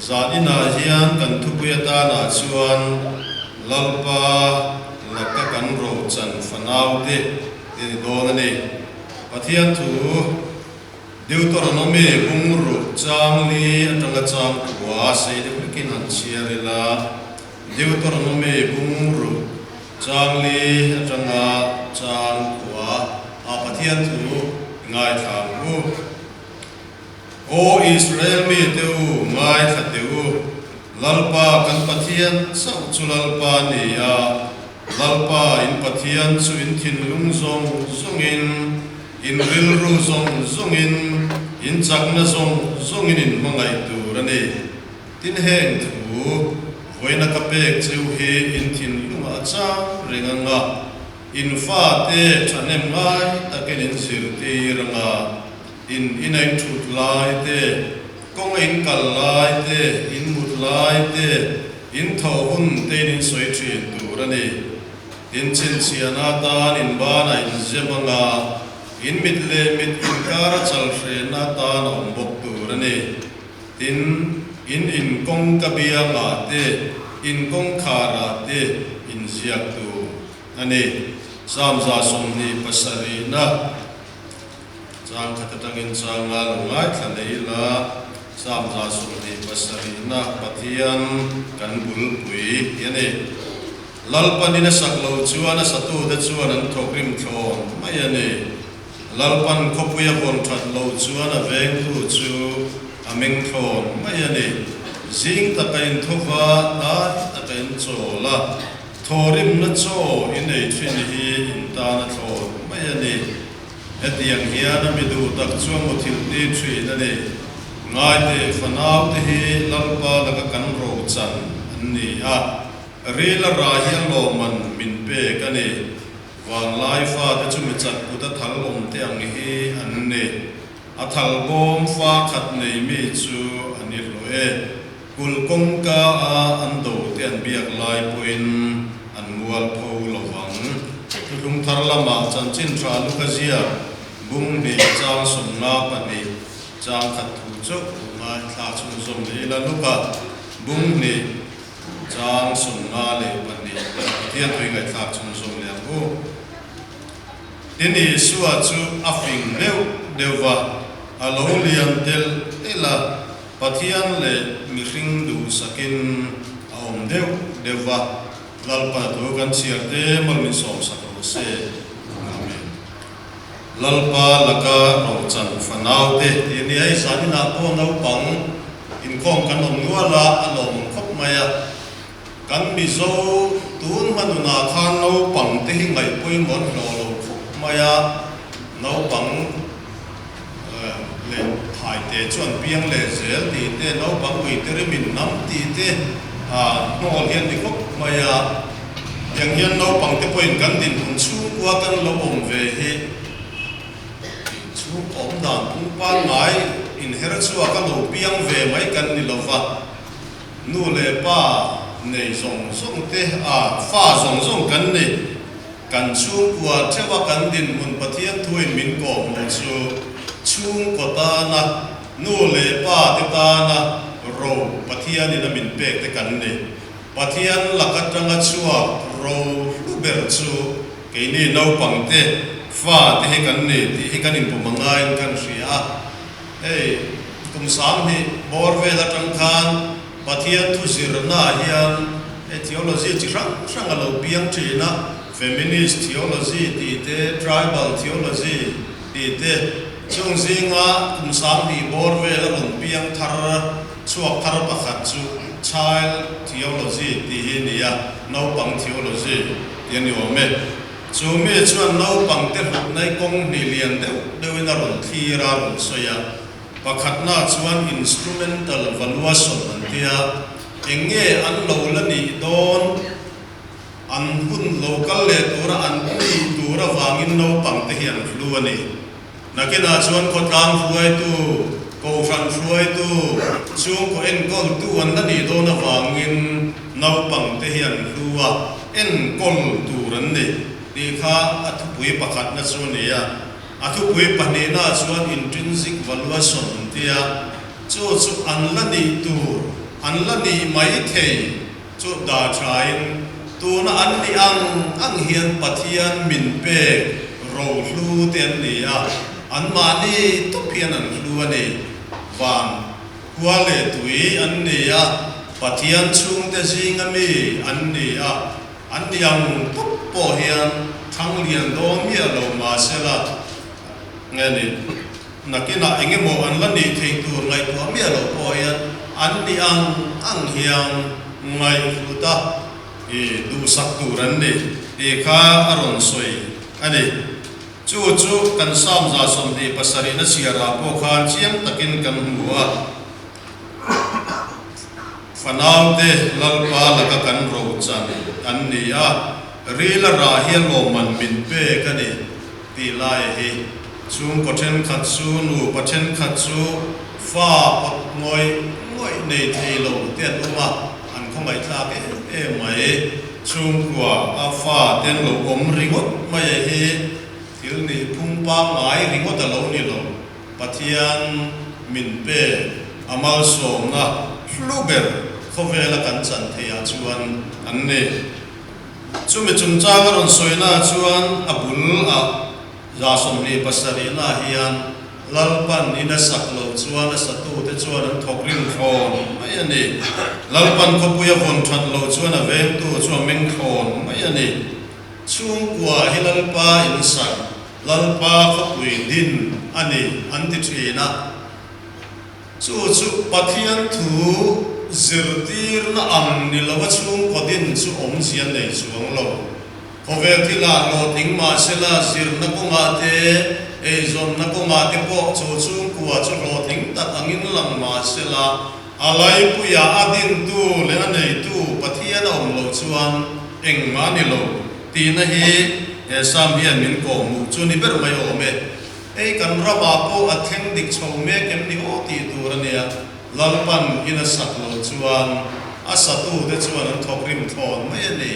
Zan inah hian kan thupui atanah chuan Lalpa laka kan rochan fanaute tih a ni dawn a ni. Pathian thu Deuteronomy bungruh chang li atanga chang kua sei deuh hlekin han chhiar ila, Deuteronomy bungruh chang li atanga chang kua ah Pathian thu ngaithla ang u. Aw Israel mite u, ngaithla teh u, Lalpa kan Pathian chauh chu Lalpa a ni a, Lalpa in Pathian chu in thinlung zawng zawngin, in rilru zawng zawngin, in chakna zawng zawngin in hmangaih tur a ni. Tin heng thu vawiina ka pek cheu hi in thinlungah a chang reng ang a, in fate thahnem ngai takin in zirtir ang a, In ina in thut lai te, kawng a in kal lai te, in mut lai te, in tho hun te in in sawi thin tur a ni. In chhinchhiahna atan in banah in zem anga, in mit leh mit inkar a chal hrenna atan a awm bawk tur a ni. Tin, in in kawngka biangah te, in kawngkharah te in ziak tur a ni. Psalm 27na. Chang khat atangin changa lo ngaithla nei ila, Psalm 27na Pathian kan bulpui hi a ni. Lalpanin a sak lo chuan a satute chuan an thawkrim thlawn mai a ni. Lalpan khawpui a vawn that lo chuan a vengtu chu a meng thlawn mai a ni. Zing taka inthawva, tlai taka inchawl a, thawrimna chaw i nei thin hi in tan a thlawn mai a ni. Hetiang hian a mi duh tak chu a muthilh ti thin a ni. Ngaite fanaute hi Lalpa laka kan rochan an ni a, ril a rah hi a lawmman min pek a ni. Vanglai fate chu mi chat kut a thal awm te ang hi an ni. A thal bawm fa khat nei mi chu a ni hlawh e. Kulh kawngka a an do te an biak lai pawhin an mual pho lo vang. Thuthlung thar lamah chanchin tha luka ziak bung hnih chang 52 chang khat thu chauh ngaithla chhunzawm leh ila luka bung hnih chang 52 Pathian tui ngaihthlak chhunzawm leh ang u. Tin Isua chu a fing deuh deuh va, a lo lian telh telh a. Pathian leh mihring duhsakin a awm deuh deuh va, Lalpa thu kan chhiar te mal min sawmsak rawh se. Amen. Lalpa laka rochan fanau te tih a ni a, hei zaninah pawh naupang inkhawm kan awm nual a, a lawmawm khawp mai a. Kan Mizo tun hma nunah khan naupang te hi ngaihpawimawh an hlawh lo khawp mai a, naupang leh thai te chu an piang leh zel tih te, naupang ui te rim in nam tih te hnawl hi an ni khawp mai a. Tiang hian naupang te pawhin kan dinhmun chhungkua kan lo awm ve hi chhung awm dan phung pangngai inher chhuak a lo piang ve mai kan ni lo va. Nu leh pa nei zawng zawng te a fa zawng zawng kan ni. Kan chhungkua theuha kan dinhmun Pathian thuin min kawhhmuh chu chhungkaw tana nu leh pa te tana ro Pathianin a min pek te kan ni. Pathian lak atanga chhuak ro hlu ber chu keini naupang te fa te hi kan ni tih hi kan inpawm a ngaiin kan hria a. Hei, kum 2000 bawr vel atang khan Pathian thu zirnaah hian hei theology chi hrang hrang a lo piang thin a, feminist theology tih te, tribal theology tih te, chung zinga kum 2000 bawr vel a rawn piang thar chhuak thar pakhat chu child theology tih hi a ni a, naupang theology tih a ni awm e. Chu mi chuan naupang te hlutnai kawng hnih lian deuh deuhin a rawn thlir a, a rawn sawi a. Pakhatna chuan instrumental valuation an ti a, eng nge an lo la nih dawn, an hun lo kal leh tura an nih tur avangin naupang te hi an hlu a ni. Nakinah chuan khawtlang hruaitu, kohhran hruaitu, chhungkaw enkawltu an la nih dawn avangin naupang te hi an hlu a, enkawl tur an ni tih kha a thupui pakhatna chu a ni a. A thupui pahnihna chuan intrinsic valuation an ti a, chu chu an la nih tur. An la nih mai thei chu dah thain tuna an nih ang ang hian Pathian min pek rohlu te an ni a, anmahni tawp hian an hlu a ni. Van khua leh tui an ni a, Pathian chhungte zinga mi an ni a, an nih ang tawp pawh hian thang lian dawn miah lo mahsela nge ni? Nakinah eng emaw an la nih theih tur ngaihtuah miah loh pawh hian an nih ang ang hian ngaihhlut a i duhsak tur an ni tih kha a rawn sawi a ni. Chu chu kan Psalm 27 na chhiarah pawh khan chiang takin kan hmu a. Fanaute Lalpa laka kan rochan an ni a, ril a rah hi a lawmman min pek a ni tih lai hi chhungkaw thenkhat chu nupa thenkhat chu fa awt ngawih ngawih nei thei lo te an awm a, an khawngaihthlak em em mai. Chhungkua a fa te an lo awm ringawt mai a hi thil nih phung pangngai ringawt a lo ni lo. Pathian min pek a malsawmna hlu ber khawvela kan chan theihah chuan an ni. Chumi chungchang a rawn sawina chuan a bul ah 27 na hian Lalpan in a sak loh chuan a satute chuan an thawk rin thlawn mai a ni. Lalpan khawpui a vawn that loh chuan a vengtu chu a meng thlawn mai a ni. Chhungkua hi Lalpa in sak, Lalpa khawpui din a ni an ti thin a. Chu chu Pathian thu zirtirna ang ni lova chhungkaw din chu awmzia nei chuang lo. Khawvel thil ah hlawhtling mahsela zirna kawngah te, eizawnna kawngah te pawh chu chhungkua chu hlawhtling tak angin lang mahsela A laipuia a dintu leh a neitu Pathian a awm loh chuan engmah a ni lo tihna hi he Sam hian min kawhhmuh chu ni ber mai awm e. Hei kan ramah pawh a thleng dik chho mek em ni aw tih tur a nia. Lalpan in a sak loh chuan a satute chuan an thawk rim thlawn mai a ni.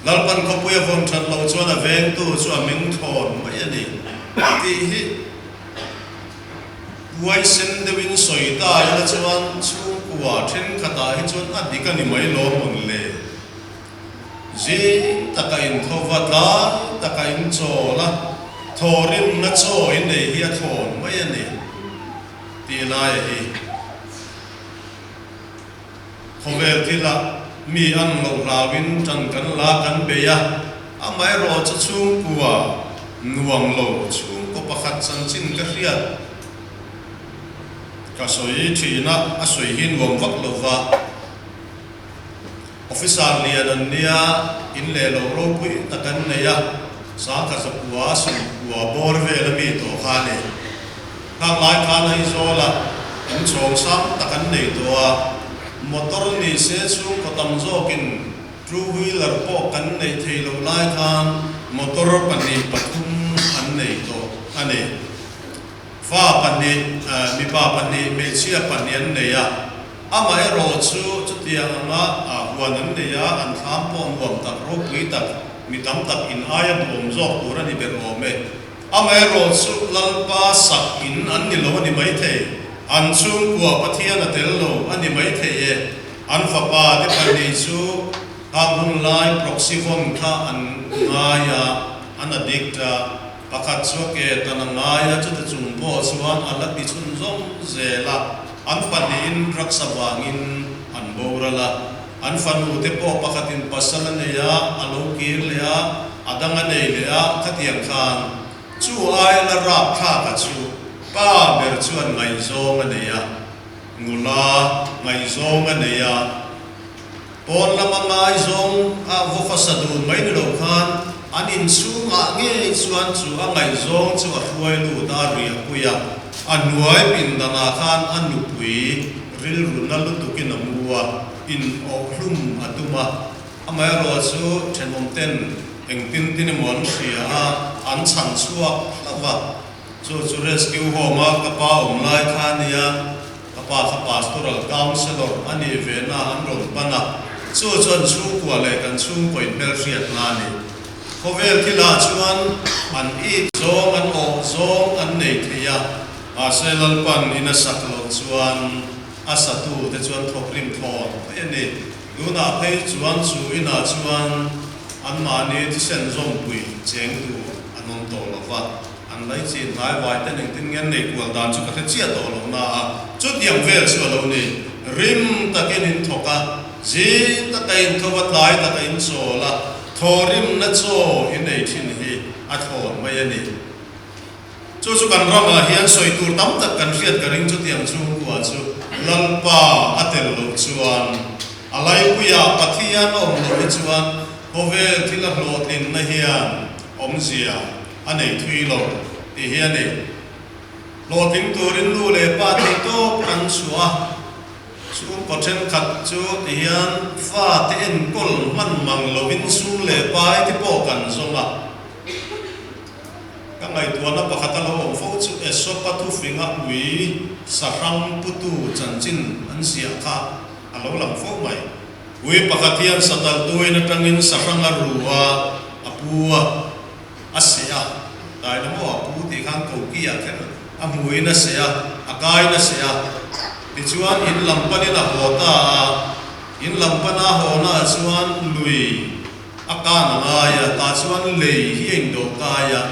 Lalpan khawpui a vawn that loh chuan a vengtu chu a meng thlawn mai a ni tih hi. Huaisen deuhin sawi ta ila chuan chhungkua thenkhatah hi chuan a dik a ni mai lawm mawn le. Zing taka intho va tlai taka inchawl a, thawhrimna chaw in nei hi a thlawn mai a ni tih laia hi. Khawvel thilah mi an loh hlauin tan kan la kan bei a, amaherawh chu chhungkua nuam lo chhungkaw pakhat chanchin ka hriat ka sawi thin a, a sawi hi nuam vak lo va. Officer lian an nia, in leh lo ropui tak an nei a, sangkhat zakua sumkua bawr vel a mi tawh kha a ni. Khang lai khan Aizawla in chhawng sang tak an nei tawh a, motor ni se chhungkaw tam zawkin two wheeler pawh kan neih theih loh lai khan motor pahnih pathum an nei tawh a ni. Fa pahnih, mipa pahnih, hmeichhia pahnih an nei a, amaherawh chu chutiang anga huan an nei a, an thlam pawh nuam tak ropui tak mi tam tak in aia duhawm zawk tur a ni ber awm e. Amaherawh chu Lalpa sak in an ni lo a ni maithei, an chhungkua Pathian a tel lo a ni maithei e. An fapa te pahnih chu hang hun lai proxyvon kha an ngai a, an addict a, pakhat chu a ke tan a ngai a, chuti chung pawh chuan a la ti chhunzawm zel a, an pahnihin drugs avangin an boral a. An fanu te pawh pakhatin pasal a nei a, a lo kir leh a, a dang a nei leh a, khatiang khan chu aia la rap thlak a chu pa ber chuan ngaihzawng a nei a, nula ngaihzawng a nei a, pawn lama ngaizawng a vaw khawsa dun mai ni lo khan an inchhungah ngei chuan chu a ngaihzawng chu a hruai lut a, a riahpui a, a hnuai pindanah khan a nupui Rilru na lutukin a mu a, in awhhlum a tum a. Amaherawh chu thenawm ten engtin tin emaw an hria a, an chhan chhuak hlauh a. Chu chu rescue home a ka pa awm lai kha a nia, ka pa kha pastoral counsellor a nih ve na an rawn pan a. Chu chu an chhungkua leh kan chhungkaw inhmelhriatna a ni. Khawvel thilah chuan an it zawng an awh zawng an nei thei a. Mahse Lalpan in a sak loh chuan A satu te chuan thawkrim thlawn mai a ni. Tunah phei chuan chu inah chuan anmahni thisen zawmpui cheng tur an awm tawh lo va, an laichin hnaivai ten engtin nge an nei kual dan chu ka hre chiah tawh lo na a, chutiang vel chu a lo ni. Rim takin in thawk a, zing taka in tho a, tlai taka in chawl a, thawhrimna chaw i nei thin hi a thlawn mai a ni. Chu chu kan ramah hian sawi tur tam tak kan hriat ka ring chutiang chhungkua chu Lalpa a tel loh chuan a laipuiah Pathian a awm loh hi chuan khawvel thil a hlawhtlinna hian awmzia a nei thui lo tih hi a ni. Hlawhtling turin nu leh pa theihtawp an chhuah a, chhungkaw thenkhat chu ti hian fate enkawl hman mang lovin sum leh pai te pawh kan zawng a. Ka ngaihtuahna pakhat a lo awm fo chu Esopa thufinga ui sahrang putu chanchin an ziah kha a lo lang fo mai. Ui pakhat hian satal tuin atangin sahrang a ru a, a pu a, a seh a, dai la maw a pu tih khan koki ah kher a hmuin a seh a, a kain a seh a. Tichuan in lam panin a haw ta a, in lam pana haw naah chuan lui, A kan a ngai a, tah chuan lei hi a indawh kai a,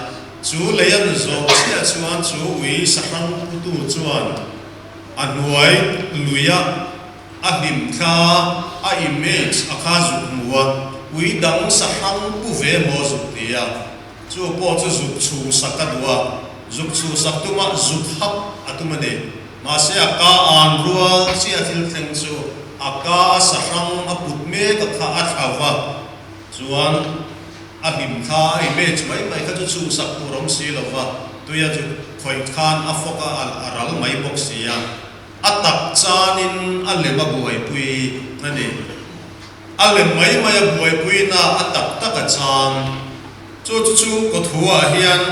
chu lei an zawh chiah chuan chu ui sahrang putu chuan a hnuai luia a hlim thla a image a kha zuk hmu a, ui dang sahrang pu ve maw zuk ti a, chu pawh chu zuk chhu sak a duh a, zuk chhu sak tuma zuk hap a tum a ni. Mahse a ka an rual chiah thil thleng chu a ka a sahrang a put mek a kha a thla va, chuan a hlim thla a image mai mai kha chu chhuhsak tur awm si lo va, tuia chu khawih khan a fawk a a ral mai bawk si a, a tak chanin a lem a buaipui a ni. A lem mai mai a buaipuina a tak tak a chan. Chu chu chhungkaw thuah hian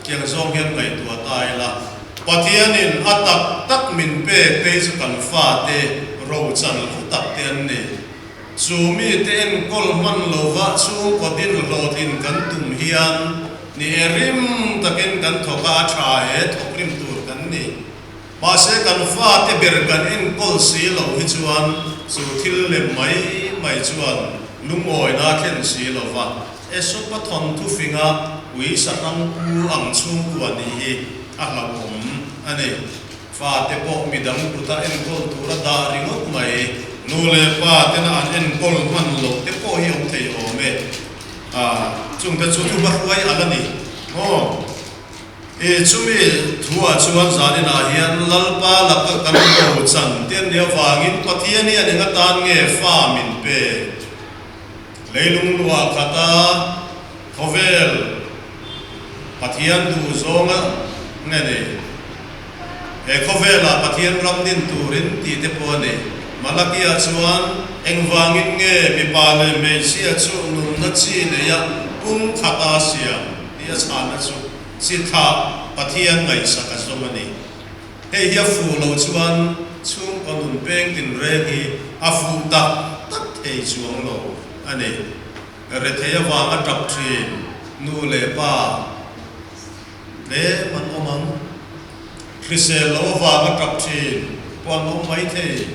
tiang zawng hian ngaihtuah ta ila, Pathianin a tak tak min pek phei chu kan fate rochan hlu tak te an ni. Chu mite enkawl hman lova chhungkaw din hlawhtlin kan tum hian ni e rim takin kan thawk a, a tha e thawk rim tur kan ni. Mahse kan fate ber kan enkawl si lo hi chuan chu thil lem mai mai chuan lungawina a thlen si lo va. Esopa thawnthu finga ui sahrang pu ang chhungkua nih hi a hlauhawm a ni. Fate pawh midang kuta enkawl tura dah ringawt mai, nu leh pa tena an enkawl hman loh te pawh hi awm thei awm e. Chungte chu thuhma hruai a la ni maw? I chumi thuah chuan zaninah hian Lalpa laka kan bo chan te nia vangin Pathian hian eng atan nge fa min pe? Leilung luah khata khawvel Pathian duh zawnga nge ni? He khawvelah Pathian ram din turin tih te pawh a ni. Malakia chuan engvangin nge mipa leh hmeichhia chu nunna chi neia pum khata siam? Tih a chhana chu chi thlah Pathian ngaihsak a zawng a ni. Hei hi a fuh loh chuan chhungkaw nun peng tinreng hi a fuh tak tak thei chuang lo a ni. Rethei avanga tap thin nu leh pa tlem an awm ang. Hrisel lo avanga tap thin pawh an awm mai thei.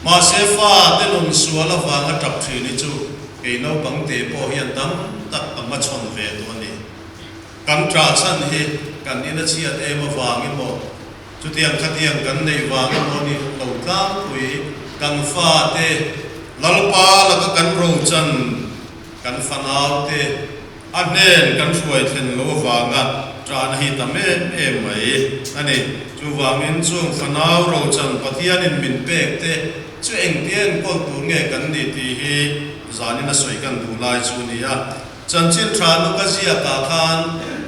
Mahse fa te nun sual avanga tap thin hi chu kei naupang te pawh hian tam tak ka hmachhawn ve tawh a ni. Kan ṭah chhan hi kan in a chhiat em avang emaw, chutiang khatiang kan neih vang emaw ni lo tlangpui kan fa te Lalpa laka kan rochan kan fanau te A hnen kan hruai thlen lo avanga ṭahna hi tam em em mai a ni. Chuvangin chung fanau rochan Pathianin min pek te chu engtia enkawl tur nge kan nih tih hi zanin a sawi kan duh lai chu a ni a. Chanchin ṭha Luka ziakah khan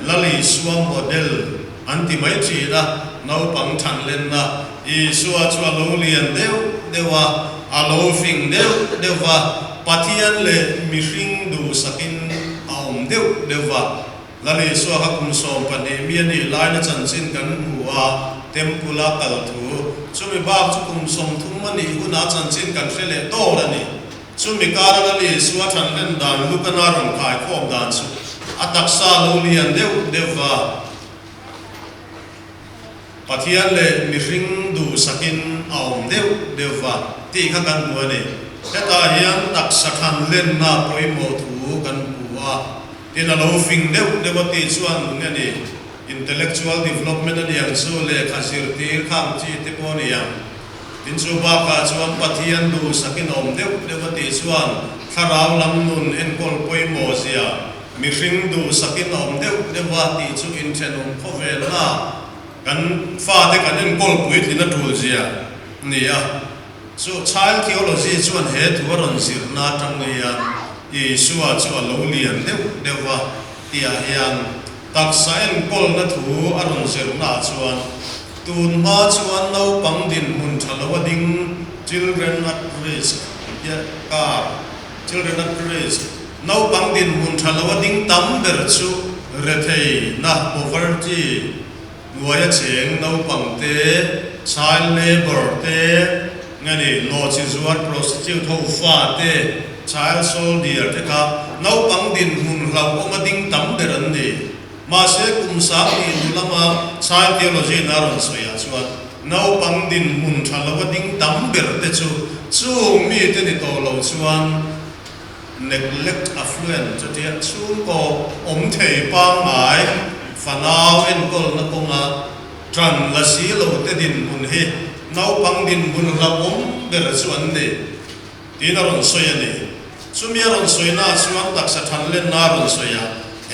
Lal Isua model an ti mai ṭhin a, naupang ṭhanlenna Isua chu a lo lian deuh deuh a, a lo fing deuh deuh va, Pathian leh mihring duhsakin a awm deuh deuh va. Lal Isua kha kum 12 mi a nih laina chanchin kan hmu a, Temple a kal thu. Chumi bak chu kum 30 a nih hunah chanchin kan hre leh dawr a ni. Chumi kara Lal Isua ṭhanhlen dan Lukana rawn khaikhawm dan chu a taksa lo lian deuh deuh va. Pathian leh mihring duhsakin a awm deuh deuh va tih kha kan hmu a ni. Hetah hian taksa than lenna pawimawh thu kan hmu a, tin a lo fing deuh deuh a tih chuan nge ni, intellectual development a niang chu lehkha zirtir khang chi te pawh a ni ang. Tin chu bakah chuan Pathian duhsakin a awm deuh deuh a tih chuan thlarau lam nun enkawl pawimawh zia mihring duhsakin a awm deuh deuh a tih chu inthenawm khawvelna kan fate kan enkawl puitlin a tul zia a ni a. Chu Child Theology chuan he thu a rawn zirna atang hian Isua chu a lo lian deuh deuh va tihah hian taksa enkawlna thu a rawn zirnaah chuan tun hma chuan naupang dinhmun tha lo a ding Children at Risk car Children at Risk naupang dinhmun tha lo a ding tam ber chu retheihna poverty Hnuaia cheng naupang te, child labour te, nge ni, nawhchi zuar prostitute ho fa te, child soldier te kha naupang dinhmun hlauhawm a ding tam ber an ni. Mahse, kum sang tih hnu lama child theology in a rawn sawi ah chuan naupang dinhmun tha lo a ding tam ber te chu chung mite ni tawh lo chuan Neglect affluent chutia chhungkaw awm thei pangngai fanau enkawlna kawnga tan la si lo te dinhmun hi naupang dinhmun hlauhawm ber chu an ni tiin a rawn sawi a ni. Chumi a rawn sawina chuan taksa thanlenna a rawn sawi a,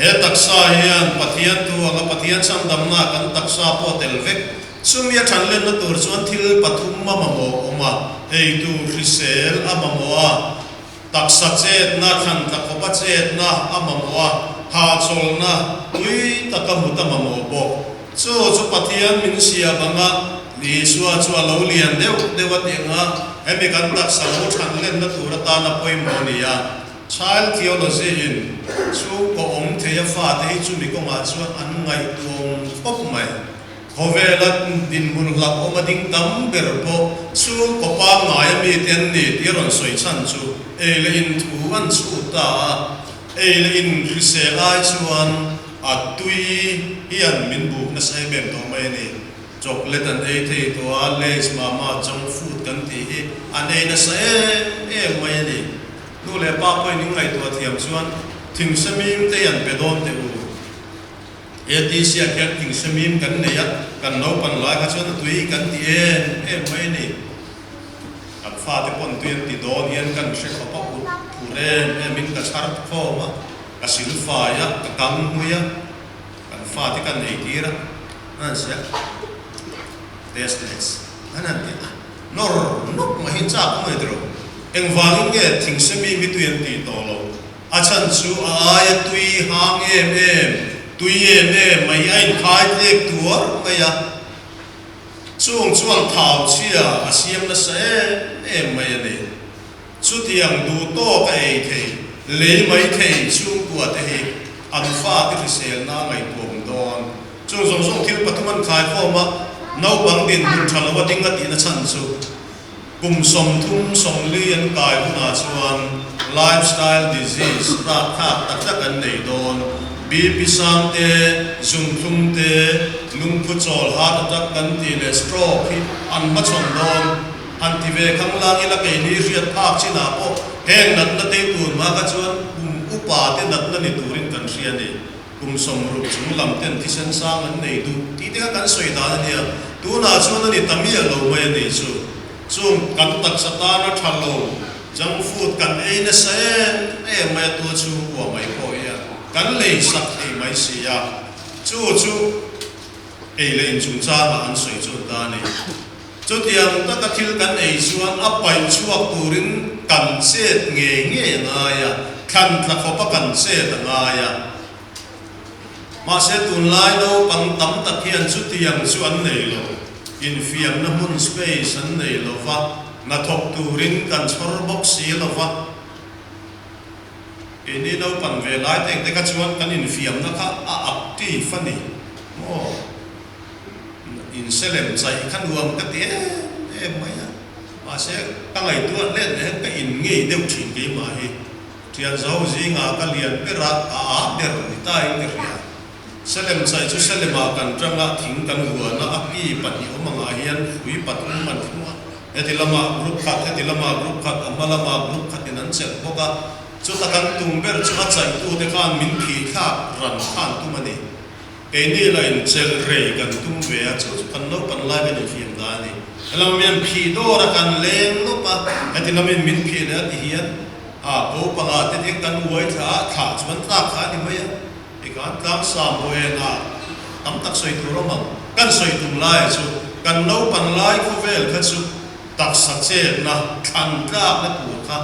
he taksa hian Pathian thu anga Pathian chhandamna kan taksa pawh a tel vek. Chumi a thanlenna tur chuan thil pathum a mamawh awm a, eitur hrisel a mamawh a, Taksa chetna, thlan tla khawpa chetna a mamawh a, hahchawlhna tui taka mut a mamawh bawk. Chu chu Pathian min siam ang a, Isua chu a lo lian deuh deuh a tih ang a, hemi kan taksa lo than lenna tur atana pawimawh a ni a. Child Theology in chhungkaw awm thei a fate hi chumi kawngah chuan an ngaihtuahawm khawp mai. Khawvela dinhmun hlauhawm a ding tam ber pawh chhungkaw pangngai a mite an ni tih a rawn sawi chhan chu ei leh in thu an chhut ta a, ei leh in hrisel ai chuan a tui hian min buk nasa em em tawh mai a ni. Chocolate an ei thei tawh a, Lays, Mama, junk food kan tih hi an ei nasa em em mai a ni. Nu leh pa pawhin in ngaihtuah thiam chuan thingsemim te hi an pe dawn teh u. ATC ah khian thingsemim kan nei a, kan naupan lai kha chuan a tui kan ti em em mai a ni. Kan fate pawn tui an ti dawn hian kan hre khawp a, ut phur em em in ka chhar khawm a, ka sil fai a, ka kang hmui a, kan fate kan ei tir a, an han sia tasteless an han ti a, nawr nawk mai hi chak a mai tiro. Engvangin nge thingsemim hi tui an tih tawh loh? A chhan chu a aia tui hang em em, tui em em mai a inkhai tlek tuar mai a. Chung chuan thau chhia a siam nasa em em mai a ni. Chutiang duh tawk a ei thei, lei mai thei chhungkua te hi an fate hriselna a ngaihtuahawm dawn. Chung zawng zawng thil pathum an khaikhawm a, naupang dinhmun tha lo a ding a tihna chhan chu. Kum 30, 40 an kai hunah chuan lifestyle disease rakthlak tak tak an nei dawn. BP sang te, zunthlum te, lungphu chawl, heart attack kan tih leh stroke hi an hmachhawn dawn. Han ti ve khang lang ila keini hriat phak chinah pawh heng natna te tun hma kha chuan kum upa te natna ni turin kan hria a ni. Kum 60 chung lam ten thisen sang an nei duh tih te kha kan sawi dan a nia. Tunah chuan a ni ta miah lo mai a nih chu. Chung kan taksa tana tha lo junk food kan ei nasa em em mai a tua chhungkua mai pawh hian kan lei sak thei mai si a. Chu chu ei leh inchungchangah an sawi chuan ta a ni. Chutiang taka thil kan ei chuan a paih chhuak turin kan chet ngei ngei a ngai a, thlan tla khawpa kan chet a ngai a. Mahse tunlai naupang tam tak hian chutiang chu an nei lo, infiamna hmun space an nei lo va, hnathawk turin kan chhawr bawk si lo va. Keini naupan ve lai te engte kha chuan kan infiamna kha a active a ni maw? Inselem chaih kha nuam ka ti em em mai a, mahse ka ngaihtuah hlen leh hian ka in ngei deuh thin keimah hi. Thian zo zingah ka lian ber a, a ah ber ni ta in ka hria. Selem chai chu Selemah kan tang a, thing kan huan a, a ki pahnih awm angah hian hrui pathum an thlung a. Heti lamah group khat, heti lamah group khat, a hma lamah group khatin an chelh bawk a. Chuta kan tum ber chu a chaihtute khan min phih thlak ran khan tum a ni. Keini lah in chelh rei kan tum ve a, chu chu kan naupan lai kan infiam dan a ni. Helama mian phih dawr a kan leng lawp a, heti lamin min phih leh a ti hian a ko panga te tiang kan uai thla a, thlah chuan tlak kha a ni mai a. Tikhan tlangsam buaina tam tak sawi tur awm ang. Kan sawi tum lai chu kan naupan lai khawvel kha chu taksa chetna, thlan tlakna tur kha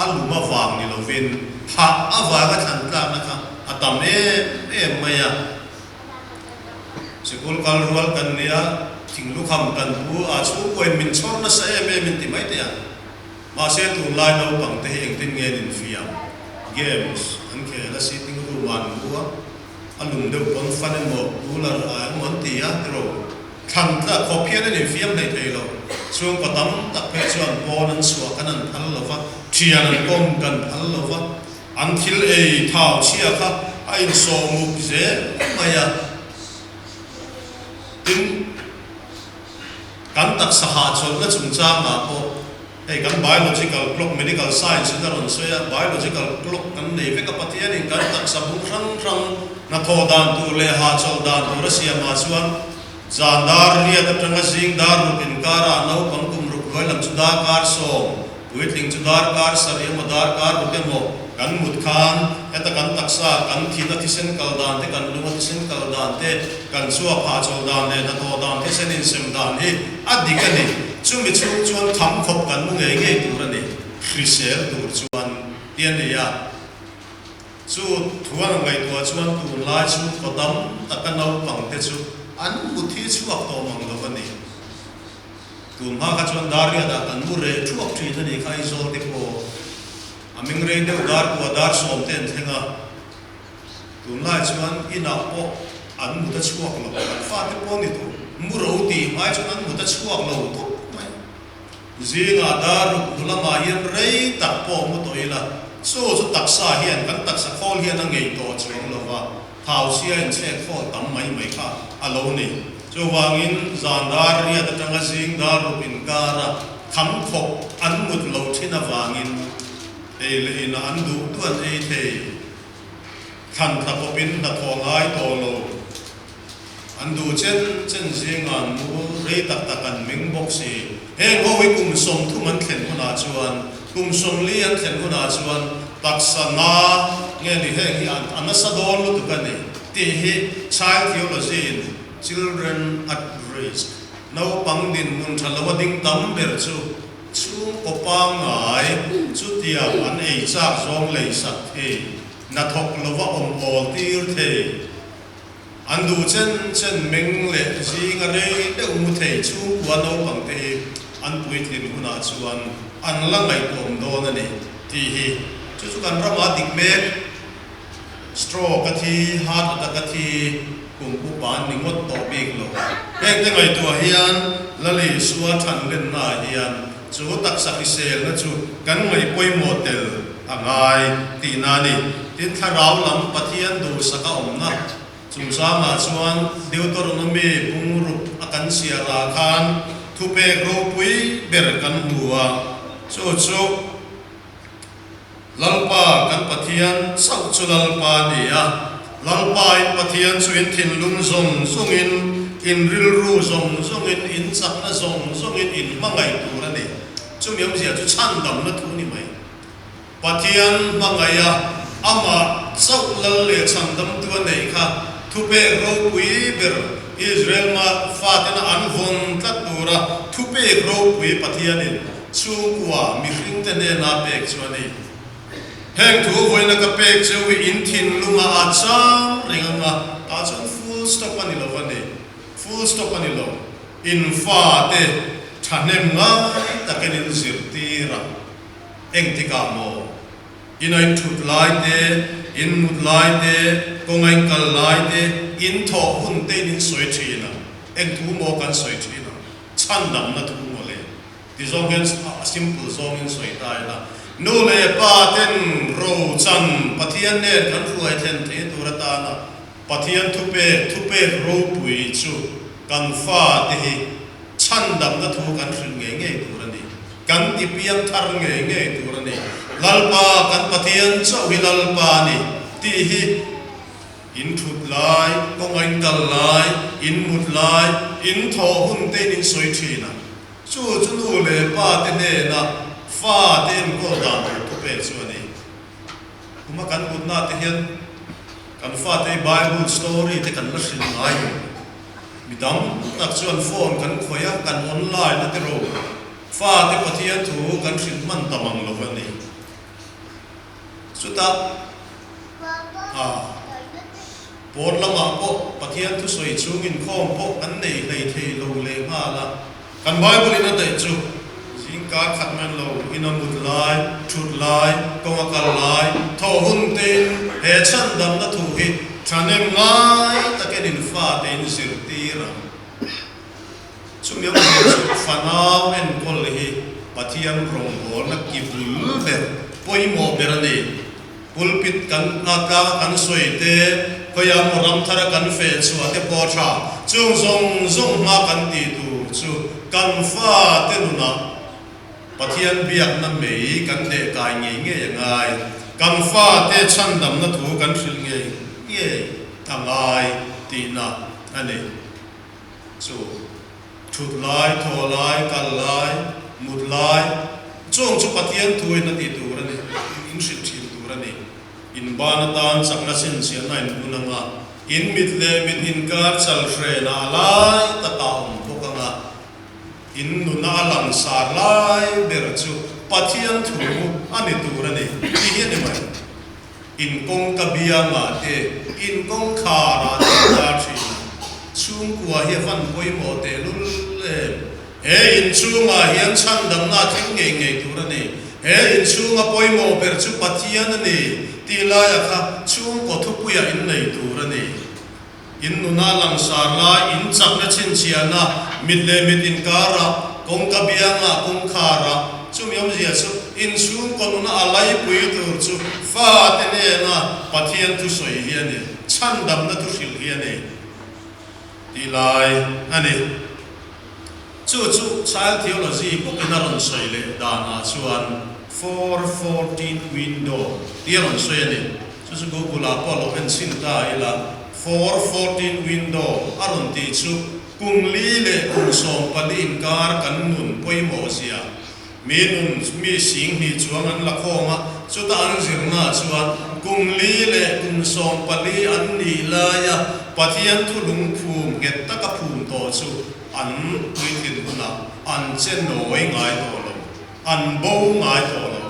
a lum avang ni lovin hah avanga thlan tlakna kha a tam em em mai a. Sikul kal rual kan nia, thinglukham kan pu a, chhungkuain min chhawr nasa em em in ti mai teh ang. Mahse tunlai naupang te hi engtin nge an infiam? Games an khel a, sitting room ah an mu a, a lum deuh pawn fan emaw cooler ah emaw an ti a tiraw? Thlan tla khawp hian an infiam hlei thei lo. Chhungkaw tam tak phei chuan pawn an chhuah kan an phal lo va, thian an kawm kan phal lo va, an thil ei thau chhia kha a insawh muk zel mai a. Tin. Kan taksa hahchawlhna chungchangah pawh hei kan biological clock, medical science in a rawn sawi a, biological clock kan nei vek a, Pathianin kan taksa bung hrang hrang hnathawh dan tur leh hahchawlh dan tur a siamah chuan zan dar riat atanga zing dar ruk inkarah naupang kum ruk hnuai lam chu darkar sawm, Puitling chu darkar sarih emaw darkar ruk emaw kan mut khan heta kan taksa, kan thin a thisen kal dan te, kan lung a thisen kal dan te, kan chhuak hahchawlh dan leh hnathawh dan thisen insem dan hi a dik a ni. Chumi chhung chuan kham khawp kan mu ngei ngei tur a ni, hrisel tur chuan ti a ni a. Chu thuan ngaihtuah chuan tunlai chhungkaw tam taka naupang te chu an mut hi chhuak tawh mang lo a ni. Tun hma kha chuan dar riatah kan mu reh thuak thin a nih kha Aizawl te pawh a ming rei deuh dar kua dar sawm te an thleng a, tunlai chuan inah pawh an mut a chhuak lo, kan fate pawh ni tawh mu ro tih hmai chuan an mut a chhuak lo tawp mai. Zingah dar ruk hnu lamah hian rei tak pawh mu tawh ila, chu chu taksa hian kan taksa khawl hian a ngei tawh chuang lo va. Thauchhia inchhek khawl tam mai mai kha a lo ni. Chuvangin zan dar riat atanga zing dar ruk inkara kham khawp an mut lo thin avangin ei leh inah an duh duh an ei thei. Thlan tla pawpin hnathawh ngai tawh lo. An duh chen chen zingah an mu rei tak tak an meng bawk si. Heng ho hi kum 30 an thlen hunah chuan, kum 40 an thlen hunah chuan taksa na nge ni heng hi a nasa dawn lutuk a ni tih hi Child Theology in Children at Risk, naupang dinhmun tha lo a ding tam ber chu chhungkaw pangngai chutiang an ei chak zawng lei sak thei, hnathawk lova awm awl tir thei. An duh chen chen meng leh zinga rei deuh mu thei chhungkua naupang te hi an puitlin hunah chuan an la ngaihtuahawm dawn a ni tih hi chu chu kan ramah dik mek. Stroke a thi, heart attack a thi, kum upa an ni ngawt tawh bik lo. Heng te ngaihtuah hian Lal Isua than lennaah hian chu taksa hriselna chu kan ngaih pawimawh tel a ngai tihna a ni. Tin, thlarau lam Pathian duhsaka awmna chungchangah chuan Deuteronomy bung ruk a kan chhiarah khan thupek ropui ber kan hmu a, chu chu Lalpa kan Pathian chauh chu Lalpa a ni a, Lalpa in Pathian chu in thinlung zawng zawngin, in rilru zawng zawngin, in chakna zawng zawngin in hmangaih tur a ni. Chumi awmzia chu chhandamna thu ni mai. Pathian hmangaiha amah chauh lal leh chhandamtu a neih kha thupek ropui ber Israel ma fatena an vawn tlat tura thupek ropui Pathianin chhungkua mihringte hnena pek chu a ni. Heng thu vawiina ka pek cheu hi in thinlunga a chang reng anga tah chuan full stop a ni lo va ni. Full stop a ni lo. In fate thahnem ngai takin in zirtir a. Engtikah maw? In a inthut lai te, in mut lai te, kawng a inkal lai te, in thawh hun te in insawi thin a. Eng thu maw kan sawi thin a? Chhandamna thu maw le? Ti zawng hian a simple zawngin sawi ta ila. Nu leh pa ten ro chan Pathian nen kan hruai thlen thei tur atana. Pathian thupek, thupek ropui chu kan fate hi chhandamna thu kan hrilh ngei ngei tur a ni. Kan ti piang thar ngei ngei tur a ni. Lalpa kan Pathian chauh hi Lalpa a ni tih hi in thut lai, kawnga in kal lai, in mut lai, in thawh hun te in in sawi thin a. Chu chu nu leh pa te hnena fa te enkawl dan tur thupek chu a ni. Kuma kan mutna te hian kan fate hi Bible story te kan la hrilh ngai lo. Mi tam tak chuan phone kan khawih a, kan online a tiro. Fate Pathian thu kan hrilh hman ta mang lo a ni. Chutah ah pawn lamah pawh Pathian thusawi chhung inkhawm pawh kan nei hlei thei lo leh nghal a. Kan Bible in a daih chu zingkar khat man lo in a mut lai, thut lai, kawng a kal lai, thawh hun tein he chhandamna thu hi thahnem ngai takin in fate in zirtir ang. Chumi awmzia chu fanau enkawl hi Pathian rawngbawlna ki bul ber, pawimawh ber a ni. Pulpit kan a tlanga kan sawi te, khawiah maw ram thara kan feh chhuah te pawh a tha. Chung zawng zawng hma kan tih tur chu kan fate nunah Pathian biakna mei kan leh kai ngei ngei a ngai. Kan fate chhandamna thu kan hrilh ngei ngei a ngai tihna a ni. Chu thut lai, thaw lai, kal lai, mut lai, chung chu Pathian thuin a tih tur a ni, in hrilh thin tur a ni. In ban atan chakna chhinchhiahna in hun ang a, in mit leh mit inkar chal hrenah a lai takah a awm bawk ang a, in nuna a langsar lai ber chu Pathian thu a ni tur a ni tih hi a ni mai. In kawngka biangah te, in kawngkharah te a tar thin a, chhungkua hi a van pawimawh tehlul em? He inchhungah hian chhandamna a thleng ngei ngei tur a ni. He inchhunga pawimawh ber chu Pathian a ni tih laiah kha chhungkaw thupuiah innei tur a ni. In nuna langsar lai, in chakna chhinchhiahna, mit leh mit inkarah, kawngka biangah, kawngkharah, chumi awmzia chu in chhungkaw nuna a laipui tur chu fate nena Pathian thusawi hi a ni, chhandamna thu hrilh hi a ni tih lai a ni. Chu chu Child Theology bawkin a rawn sawi leh danah chuan 414 window tih a rawn sawi a ni. Chu chu Google-ah pawh lo en chhin ta ila, 414 window a rawn tih chu kum li leh kum 14 inkar kan nun pawimawh zia. Mi nun mi 2000 chuang an la khawm a, chuta an zirnaah chuan kum li leh kum 14 an nih laia Pathian thu lungphum nghet taka phum tawh chu an puitlin hunah an che nawi ngai tawh lo. An bo ngai tawh lo.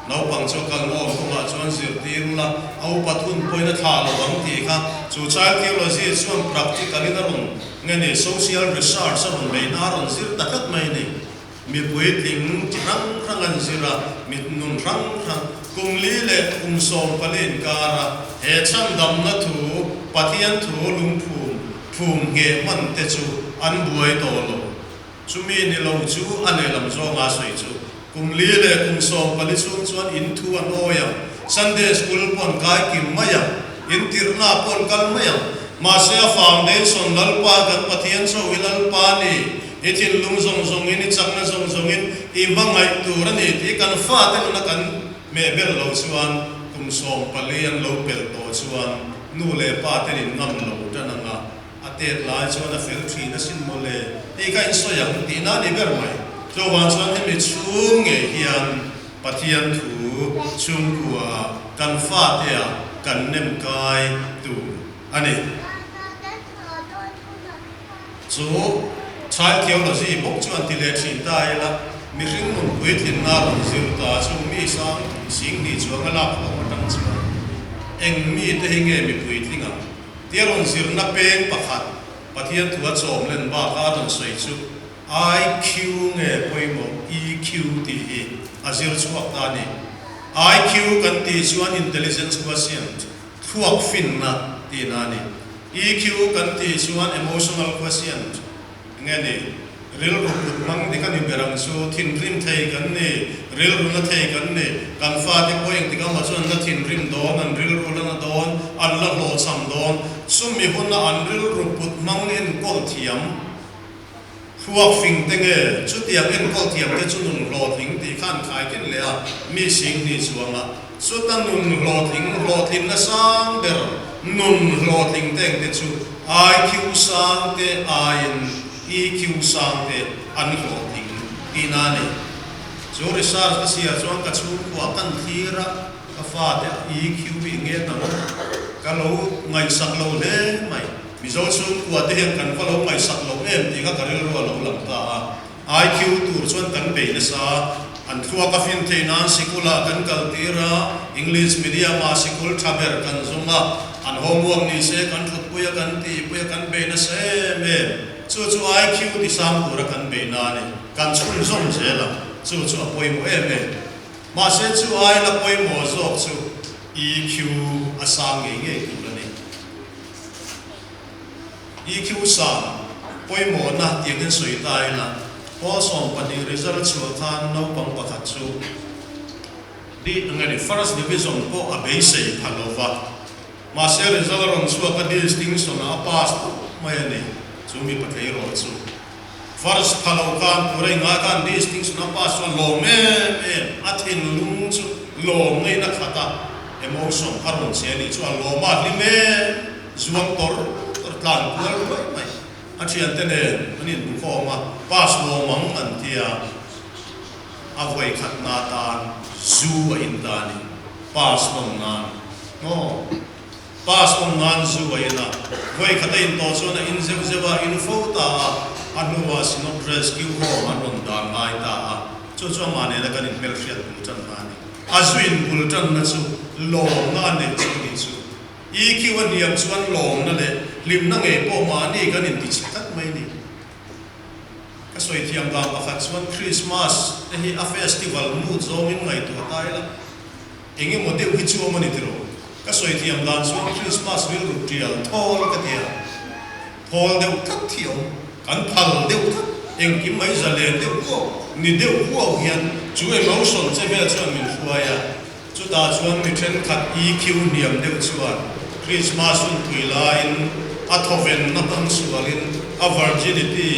Naupang chu a kal ngawm kawngah chuan zirtir ula, a upat hun pawhin a thlah lo ang tih kha chu child theology chuan practical in a rawn nge ni, social research a rawn beihna a rawn zir ta tlat mai a ni. Mi puitling chi hrang hrang an zir a, mi nun hrang hrang, kum li leh kum 14 inkar a he chhandamna thu, Pathian thu lungphum phum ngheh hman te chu an buai tawh lo. Chumi ni lo chu a lehlam zawnga sawi chu kum li leh kum 14 chhung chuan in thu an awi ang, Sunday school pawh an kai kim mai ang, in tirhna pawh an kal mai ang. Mahse a foundation Lalpa kan Pathian chauh hi Lalpa ni, i thinlung zawng zawngin, i chakna zawng zawngin i hmangaih tur a ni tih kan fate nuna kan hmehbel lo chuan kum 14 an lo pelh tawh chuan nu leh pa ten in ngam lo tan ang a. A tet lai chuan a fel thin asin maw le tih kha in sawi ang tihna a ni ber mai. Chuvang chuan hemi chhung ngei hian Pathian thu chhungkua kan fatea kan nem kai tur a ni. Chu Child Theology bawk chuan ti leh thin ta ila, mihring nun puitlinna rawn zir ta chu mi sang 2000 chuang a lak hlawm atang chuan eng mite hi nge mi puitling ang? Tia rawn zirna peng pakhat Pathian thu a chawm len baka a rawn sawi chu IQ nge pawimawh EQ tih hi a zir chhuak ta a ni. IQ kan tih chuan Intelligence Quotient, thluak finna tihna a ni. EQ kan tih chuan Emotional Quotient, Nge ni, rilru kut hmang dik a ni ber ang chu, thinrim thei kan ni, rilru na thei kan ni, kan fate pawh engtik amaw chuan la thinrim dawn, an rilru la na dawn, an la hlawhchham dawn. Chumi huna an rilru put hmang enkawl thiam thluak fing te nge chutiang enkawl thiam te chu nun hlawhtling tih kha an khaikhin leh a, mi 2000 chuanga chuta nun hlawhtling hlawhtlinna sang ber nun hlawhtling te engte chu IQ sang te aiin EQ sang te an hlawhtling tihna a ni. Chu research ka siar chuan ka chhungkua kan thlir a. Ka fate a EQ hi nge ta maw? Ka lo ngaihsak lo hle mai. Mizo chhungkua te hian kan va lo ngaihsak lo em tih kha ka rilru a lo lang ta a. IQ tur chuan kan bei nasa a, an thluak a fin theih nan sikulah kan kal tir a, English medium ah sikul tha ber kan zawng a, an homework ni se kan thutpui a kan tihpui a kan bei nasa em em. Chu chu IQ tisang tura kan bei na a ni. Kan chhunzawm zel a, chu chu a pawimawh em em. Mahse chu ai la pawimawh zawk chu EQ a sang ngei ngei tur a ni. EQ sang pawimawhna tiang hian sawi ta ila, Pawl 12 result chhuah khan naupang pakhat chu di eng nge ni first division pawh a beisei pha lo va, mahse result a rawn chhuak a distinction ah a pass tawp mai a ni, chu mipa tleirawl chu. First pha lo khan tura i ngai khan distinction a pass chuan lawm em em a thinlung chu lawm ngaihna khat a emotion a rawn che a nih chu a lawm a hlim em zuang tawr tawr tlan kual ruai mai a thiante nen an inbu khawm a pass lawm ang an ti a a vawi khat na tan zu a in ta a ni pass lawm nan maw. Pass awm nan zu a in a, vawi khat a in tawh chuan a in zeuh zeuh a, in fo ta a, a hnuah Synod Rescue Home an rawn dan ngai ta a, chu chu amah nena kan inhmelhriat bul tanna a ni. A zu in bul tanna chu lawmna a neih chu a nih chu. EQ a hniam chuan lawmna leh hlimna ngei pawh mahni kan intichhe tlat mai a ni. Ka sawi thiam dan pakhat chuan Christmas te hi a festival mood zawngin ngaihtuah ta ila, Eng emaw deuh hi chu awm a ni tiraw? Ka sawi thiam dan chuan Christmas rilru tial thawl ka ti a, thawl deuh tlat hi a awm, kan phal deuh tlat, engkim mai zalen deuh huau, ni deuh huau hian chu emotion che vel chuan min hruai a, chutah chuan mi thenkhat EQ hniam deuh chuan Christmas hun tui laiin a thawvenna hmang sualin a virginity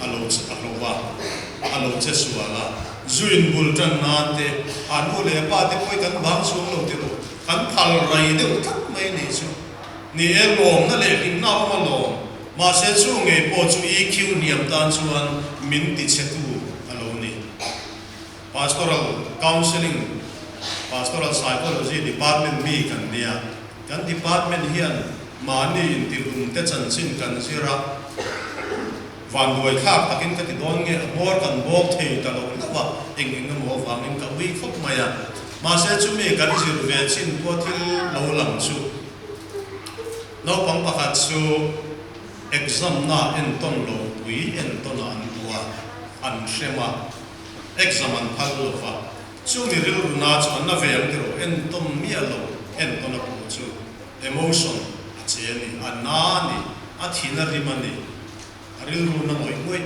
a lo a hlo a, a lo che sual a. Zu in bul tan nan te, a nu leh a pa te pawh hi kan bang chhuang lo tiraw, kan phal rai deuh tlat mai a nih chu. Ni e, lawmna leh hlimna a awm alawm. Mahse chu ngei pawh chu EQ hniam tan chuan min tichhetu a lo ni. Pastoral Counselling, Pastoral Psychology Department mi kan nia. Kan department hian mahni intihlum te chanchin kan zir a. Vanduai thlak takin ka ti dawn nge a hmawr kan bawk thei ta lo hlauh a, eng eng emaw avangin ka ui khawp mai a. Mahse chumi kan zir ve chin pawh thil lo lang chu naupang pakhat chu exam na entawn lo pui entawn ah an duh a, an hrem a, exam an phal lo va, chumi rilru na chu an na ve ang tiraw entawn miah lo entawn a puh chu emotion a che a ni, a na a ni, a thin a rim a ni. A rilru na ngawih ngawih.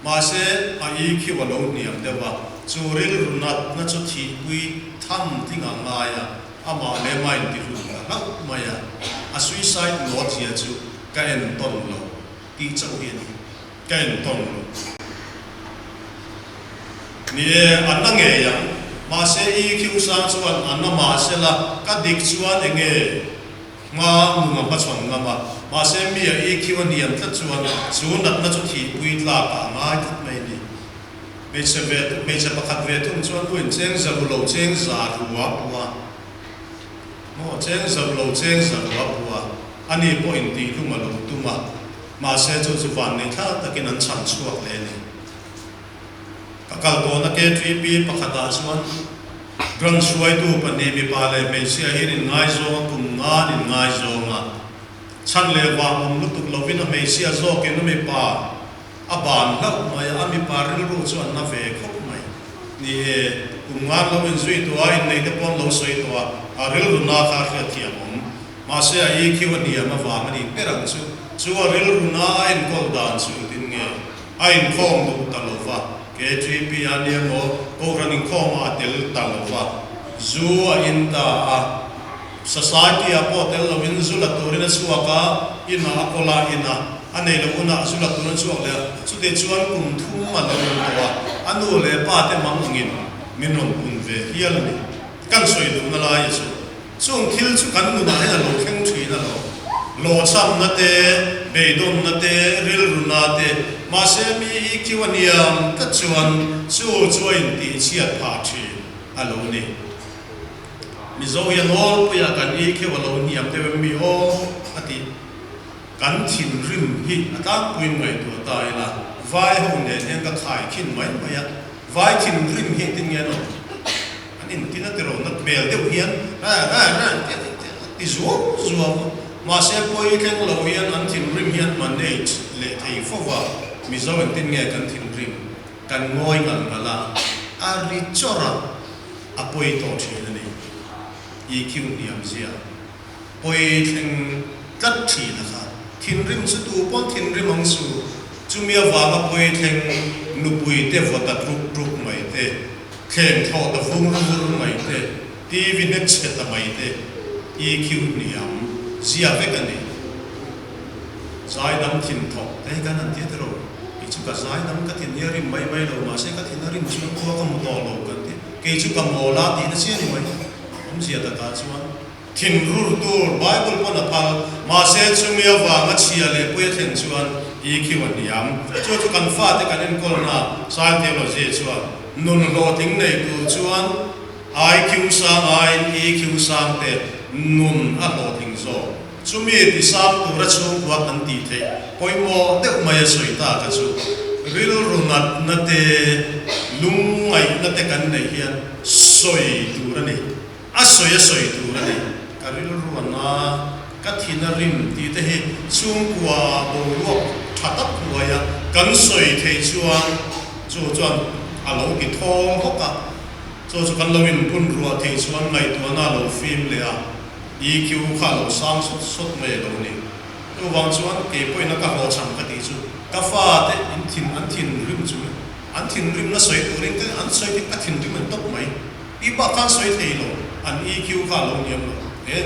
Mahse, a EQ a lo hniam deuh a, chu rilru natna chu thihpui tham tling a ngai a, amah leh amah intihlum ta hlauh mai a. A suicide note zia chu ka entawn lo tih chauh hi a ni. Ka entawn lo. Ni e, a na ngei ang. Mahse, EQ sang chuan a na mahsela ka dik chuan enge? Hma nung a hmachhawn ngam a, mahse mi a EQ a hniam tlat chuan chu natna chu thihpui tlak ah a ngai tlat mai a ni. Hmeichhe ve hmeichhe pakhat ve thung chuan u in cheng za ru lo cheng za ru a pu a, maw cheng za ru lo cheng za ru a pu a, ani pawh in tihhlum a lo tum a, mahse chu chu vanneih thla takin an chhan chhuak leh a ni. Ka kal tawhna KTP pakhatah chuan branch hruaitu pahnih mipa leh hmeichhia hian inngaizawng a, kum ngan inngaizawng a. Chhan leh vang awm lutuk lovin a hmeichhia zawkin a mipa a ban hlauh mai a, a mipa rilru chu an na ve khawp mai. Ni e, kum ngan lo inzui tawh a, inneih te pawh an lo sawi tawh a, a rilru na kha a hriatthiam awm. Mahse a EQ a hniam avang a nih ber ang chu. Chu a rilru na a enkawl dan chu engtin nge? A inkhawm duh ta lo va, KTP a nia maw, Kohhran inkhawmah a tel ta lo va, zu a in ta a. Society-ah pawh tel lovin zu la turin a chhuak a, inah a kawl a, inah a nei lo hunah zu la turin a chhuak leh a. Chutih chuan kum thum a lo awm tawh a, a nu leh pa te mang angin min rawn pun ve hial a ni. Kan sawi duhna lai a chu. Chung thil chu kan nunah hian a lo thleng thin a lo. Lawchhamna te, beidawnna te, rilruna te, mahse mi EQ a hniam tlat chuan chu chu a intihchhiat phah thin a lo ni. Mizo hi a nawlpuiah kan EQ a lo hniam deuh em mi aw a ti. Kan thinrim hi a tlangpuiin ngaihtuah ta ila, vai ho nen hian ka khaikhin mai mai a, vai thinrim hi engtin nge an awm? An intin a tiraw nat hmel deuh hian ra ra ra an ti a ti zuam zuam a, mahse pawi thleng lo hian an thinrim hi an manage leh thei fo va, Mizo engtin nge kan thinrim kan ngawi ngal ngal a, a ri chawrh a, a pawi tawh thin a ni. EQ hniam zia pawi thleng tlat thin a kha. Thinrim chu tu pawn thinrim ang su, chumi avanga pawi thleng nupui te vawta tluk tluk mai te, Thleng thlawh ta vur vur mai te, TV hnet chhe ta mai te, EQ hniam zia vek a ni. Zaidam thin thawk te hi kan han ti a tiraw? Kei chu ka zaidam ka thin hi a rim mai mai lo, mahse ka thin a rim chuan khua ka hmu tawh lo kan ti. Kei chu ka mawl a tihna chiah ni mai. Awmzia takah chuan. Thinrur tur Bible pawn a phal, mahse chumi avanga chhia leh pui a thlen chuan EQ a hniam. Chu chu kan fate kan enkawlna Child Theology chuan nun hlawhtling nei tur chuan IQ sang aiin EQ sang te nun a hlawhtling zawk. Chumi ti sang tura chhungkua kan tih theih pawimawh deuh mai a sawi ta ka chu rilru natna te lungngaihna te kan neih hian sawi tur a ni. A sawi a sawi tur a ni. Ka rilru a na, ka thin a rim tih te hi chhungkua ah boruak tha tak hnuai a kan sawi theih chuan chu chuan a lo ti thawng hawk a, chu chu kan lo inbun ruah theih chuan ngaihtuahna a lo fim leh a, EQ kha a lo sang sawt sawt mai a lo ni. Chuvang chuan kei pawhin a ka hlawhchham ka tih chu ka fate in thin an thinrim chu an thinrimna sawi turin ka an sawi ka thinrim an tawp mai. I bak khan sawi thei lo, an EQ kha a lo hniam lo e.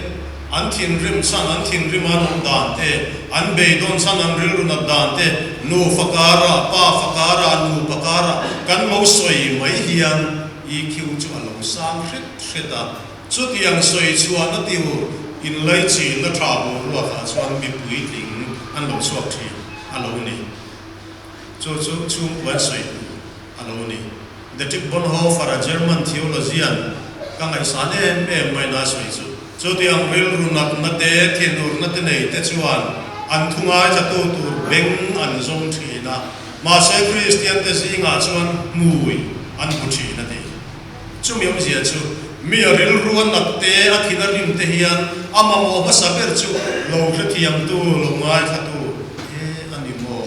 An thinrim chhan, an thinrim an awm dan te, an beidawn chhan, an rilru nat dan te, nu fakara, pa fakara, nupa kara kan lo sawi mai hian EQ chu a lo sang hret hret a. Chutiang sawi chhuahna tur inlaichinna tha boruakah chuan mipui tling an lo chhuak thin a lo ni. Chu chu chhungkua sawi tur a lo ni. Dietrich Bonhoeffer a German theologian ka ngaihsan em em mai na sawi chu. Chutiang rilru natna te, thinurna te nei te chuan an thu ngaithla tu tur beng an zawng thin a, mahse Kristian te zingah chuan hmui an hmu thin a ti. Chumi awmzia chu mi a rilru a nat te, a thin a rim te hian a mamawh hmasa ber chu lo hrethiamtu, lo ngaithlatu he a ni maw?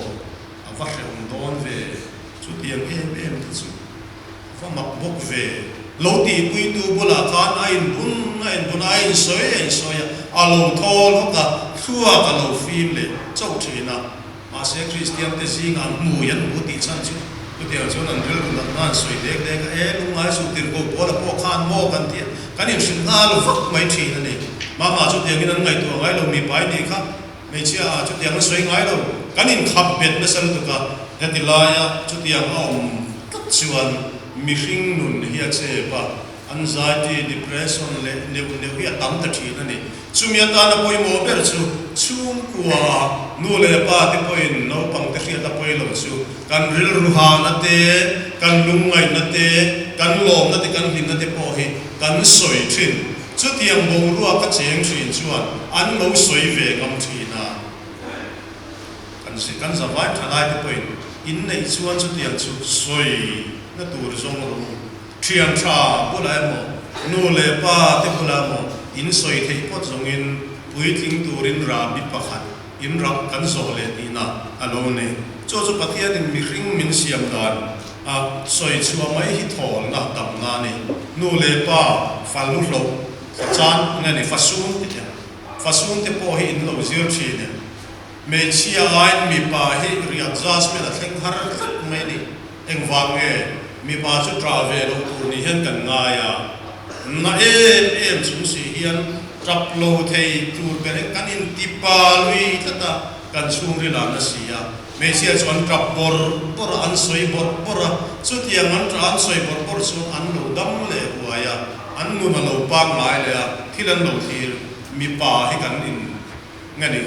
A va hrehawm dawn ve, chutiang em em te chu a va mak bawk ve. Lo tihpuitu bulah khan a inbun a inbun a, a insawi a insawi a, a lo thawl hawk a, thluak a lo fim leh chauh thin a. Mahse Kristian te zingah hmui an hmu tih chhan chu chutiang chuan an rilru natna an sawi dek dek a, e lungngai chu tirhkoh Paula pawh khan maw kan ti a, kan inhrilh nghal vak mai thin a ni. Mama chutiangin an ngaihtuah ngai lo mipa i nih kha. Hmeichhia ah chutiang a sawi ngai lo, kan inkhap bet nasa lutuk a, heti laia chutiang a awm tlat chuan mihring nun hi a chep a, anxiety, depression leh neuh neuh hi a tam ta thin a ni. Chumi atana pawimawh ber chu chhungkua ah nu leh pa te pawhin naupang te hriat a pawi lo chu kan rilru hahna te, kan lungngaihna te, kan lawmna te, kan hlimna te pawh hi kan sawi thin. Chutiang boruak a cheng thin chuan an lo sawi ve ngam thin a. Kan zir kan zavai tha lai te pawhin inneih chuan chutiang chu sawi na tur zawng rawh u. Thian tha bulah emaw, nu leh pa te bulah emaw in sawi theih phawt zawngin puitling turin rahbi pakhat in rah kan zawh leh tihna a lo ni. Chu chu Pathianin mihring min siam dan A sawi chhuah mai hi thawlna damna a ni. Nu leh pa fa lu hloh fa chan nge ni fa sum ti thei. Fa sum te pawh hi in lo zir thin e. Hmeichhia aiin mipa hi readjustment a thleng har tlat mai a ni. Engvang nge mipa chu tah ve loh tur ni hian kan ngai a. Na em em chung si hian. Tap lo thei tur ber in kan inti pa lui tlat a, kan chhungril ah na si a. Hmeichhia chu an tap bawrh bawrh a, an sawi bawrh bawrh a, chutiang an tah an sawi bawrh bawrh chuan an lo dam leh huai a, an nun a lo pangngai leh a, thil an lo thlir. Mipa hi kan in nge ni,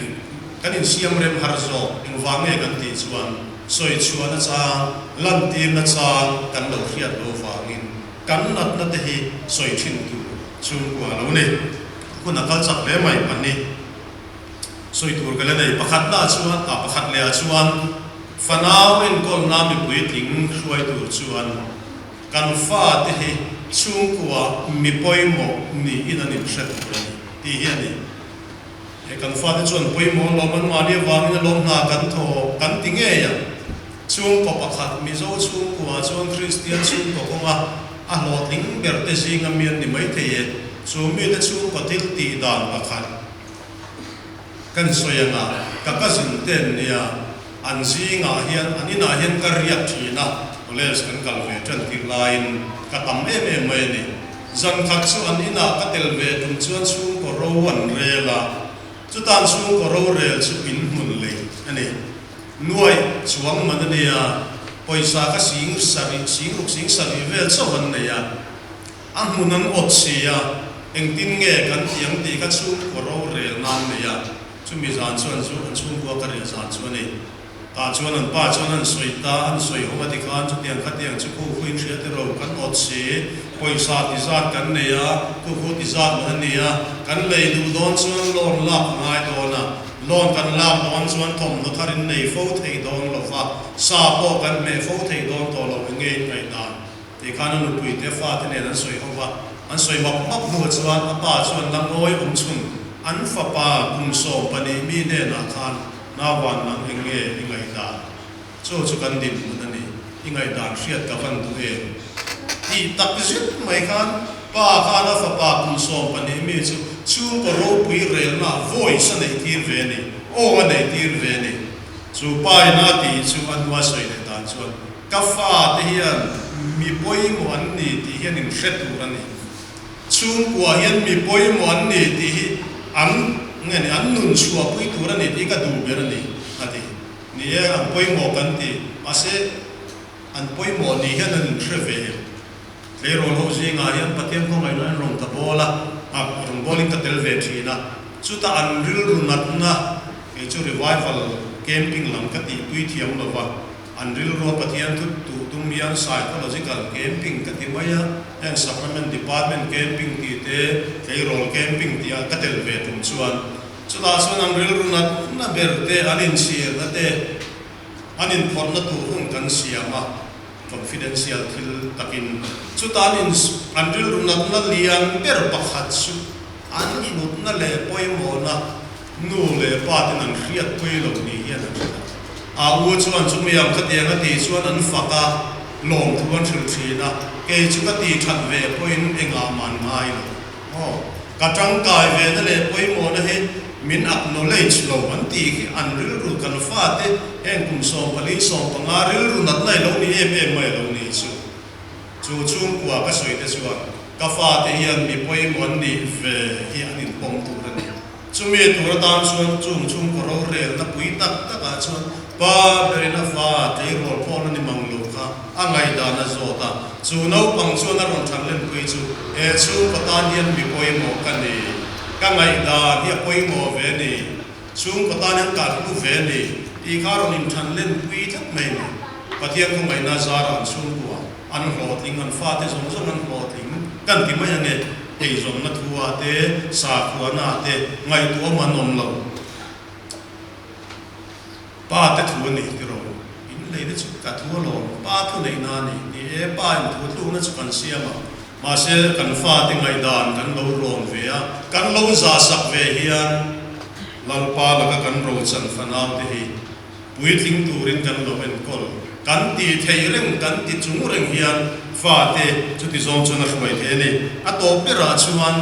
kan insiam rem har zawk, engvang nge kan tih chuan sawi chhuah nachang, lantir nachang kan lo hriat lo vangin kan natna te hi sawi thin tur chhungkua a lo ni. Hun a kal chak hle mai pahnih sawi tur ka la nei. Pakhatna ah chuan, ah pakhat leh ah chuan fanau enkawlna mipui tling hruai tur chuan kan fate hi chhungkua mi pawimawh niin an inhre tur a ni tih hi a ni. He kan fate chuan pawimawh lawm an mahni avangin a lawm hna kan thaw kan ti ngei ang. Chhungkaw pakhat Mizo chhungkua chuan Kristian chhungkaw kawnga a hlawhtling ber te zinga mi an ni maithei e. Chu mite chhungkaw thil tih dan pakhat kan sawi anga ka cousin te an nia, an zingah hian an inah hian ka riak thin a, college kan kal ve tan tirh laiin ka tam em em mai a ni. Zan khat chu an inah ka tel ve tum chuan chhungkaw ro an rel a, chutan chhungkaw rorel chu in hmun lei a ni. Nuaih chuang man a nia, pawisa ka sing sarih, sing ruk sing sarih vel chauh an nei a, a hmun an awt si a, engtin nge kan tih ang tih kha chhungkaw rorel nan nei a, chumi zan chuan zu an chhungkua ka riah zan chu a ni. Tah chuan an pa chuan an sawi ta, an sawi hawng a ti khan chutiang khatiang chu khu khu in hria tiraw kan awt si, pawisa ti zat kan nei a, khu khu ti zat man a nia, kan lei duh dawn chuan loan lak a ngai dawn a, Loan kan lak dawn chuan thawmhnaw thar in nei fo thei dawn lo va, sa pawh kan hmeh fo thei dawn tawh lo eng nge in ngaihdan? Tih khan a nupui te fate nen an sawi ho va, an sawi map map hnuah chuan a pa chuan la ngawi awm chhun an fapa kum 12 mi hnenah khan Nauvan nang eng nge i ngaihdan? Chu chu kan dinhmun a ni, i ngaihdan hriat ka van duh em? Tih tak zet mai khan pa khan a fapa kum 12 mi chu chhungkaw ropui relna voice a neih tir ve a ni, aw a neih tir ve a ni. Chu pa in a tih chu a hnua sawi leh dan chuan, Ka fa te hian mi pawimawh an ni tih hian in hre tur a ni. Chhungkua hian mi pawimawh an ni tih hi an nge ni, an nun chhuahpui tur a ni tih ka duh ber a ni, a ti. Ni e, an pawimawh kan ti. Mahse, an pawimawh ni hian an inhre ve em? Tleirawl ho zingah hian Pathian khawngaihna in rawn ka bawl a, a rawn bawlin ka tel ve thin a. Chutah an rilru natna, kei chu revival camping lam ka tihpui thiam lo va, an rilrua Pathian thu tuh tum hian psychological camping ka ti mai a, heng sacrament department camping tih te, tleirawl camping tih ah ka tel ve tum chuan Chutah chuan an rilru natna ber te, an inchhirna te, an inphawrhna tur hun kan siam a, confidential thil takin. Chutah an in an rilru natna lian ber pakhat chu an hlutna leh pawimawhna nu leh pa ten an hriatpui lo ni hian an hre ta. A u chuan chumi ang khatiang a tih chuan an fak a, lawmthu an hrilh thin a, kei chu ka tih that ve pawhin engah mah an ngai lo. Aw, ka tangkai ve na leh pawimawhna hi min acknowledge lo an tih khi an rilru kan fate heng kum 14 15 rilru natna i lo ni em em mai a lo ni chu. Chu chhungkua ka sawi te chuan ka fate hian mi pawimawh an nih ve hi an inpawm tur a ni. Chumi tur atan chuan chung chhungkaw rorelna pui tak takah chuan pa berin a fa tleirawl pawh la ni mang lo kha a ngaihdan a zawt a. Chu naupang chuan a rawn than lenpui chu, He chhungkaw tan hian mi pawimawh ka ni. Ka ngaihdan hi a pawimawh ve a ni. Chhungkaw tan hian ka hlu ve a ni tih kha a rawn inthan lenpui tlat mai a ni. Pathian khawngaihna zarah an chhungkua an hlawhtling, an fate zawng zawng an hlawhtling kan ti mai ange. Eizawnna thu-ah te, sakhuana-ah te ngaihtuah man awm lo. Pa te thu a ni tiraw? In leina chu ka thu alawm, pa thu neihna a ni. Ni e, pa in thu tlukna chu kan siam ang. Mahse, kan fate ngaihdan kan lo rawn ve a, kan lo zahsak ve hian Lalpa laka kan rochan fanau te hi puitling turin kan lo enkawl. Kan ti thei reng, kan ti chung reng hian fate chuti zawng chuan a hruai thei a ni. A tawp berah chuan.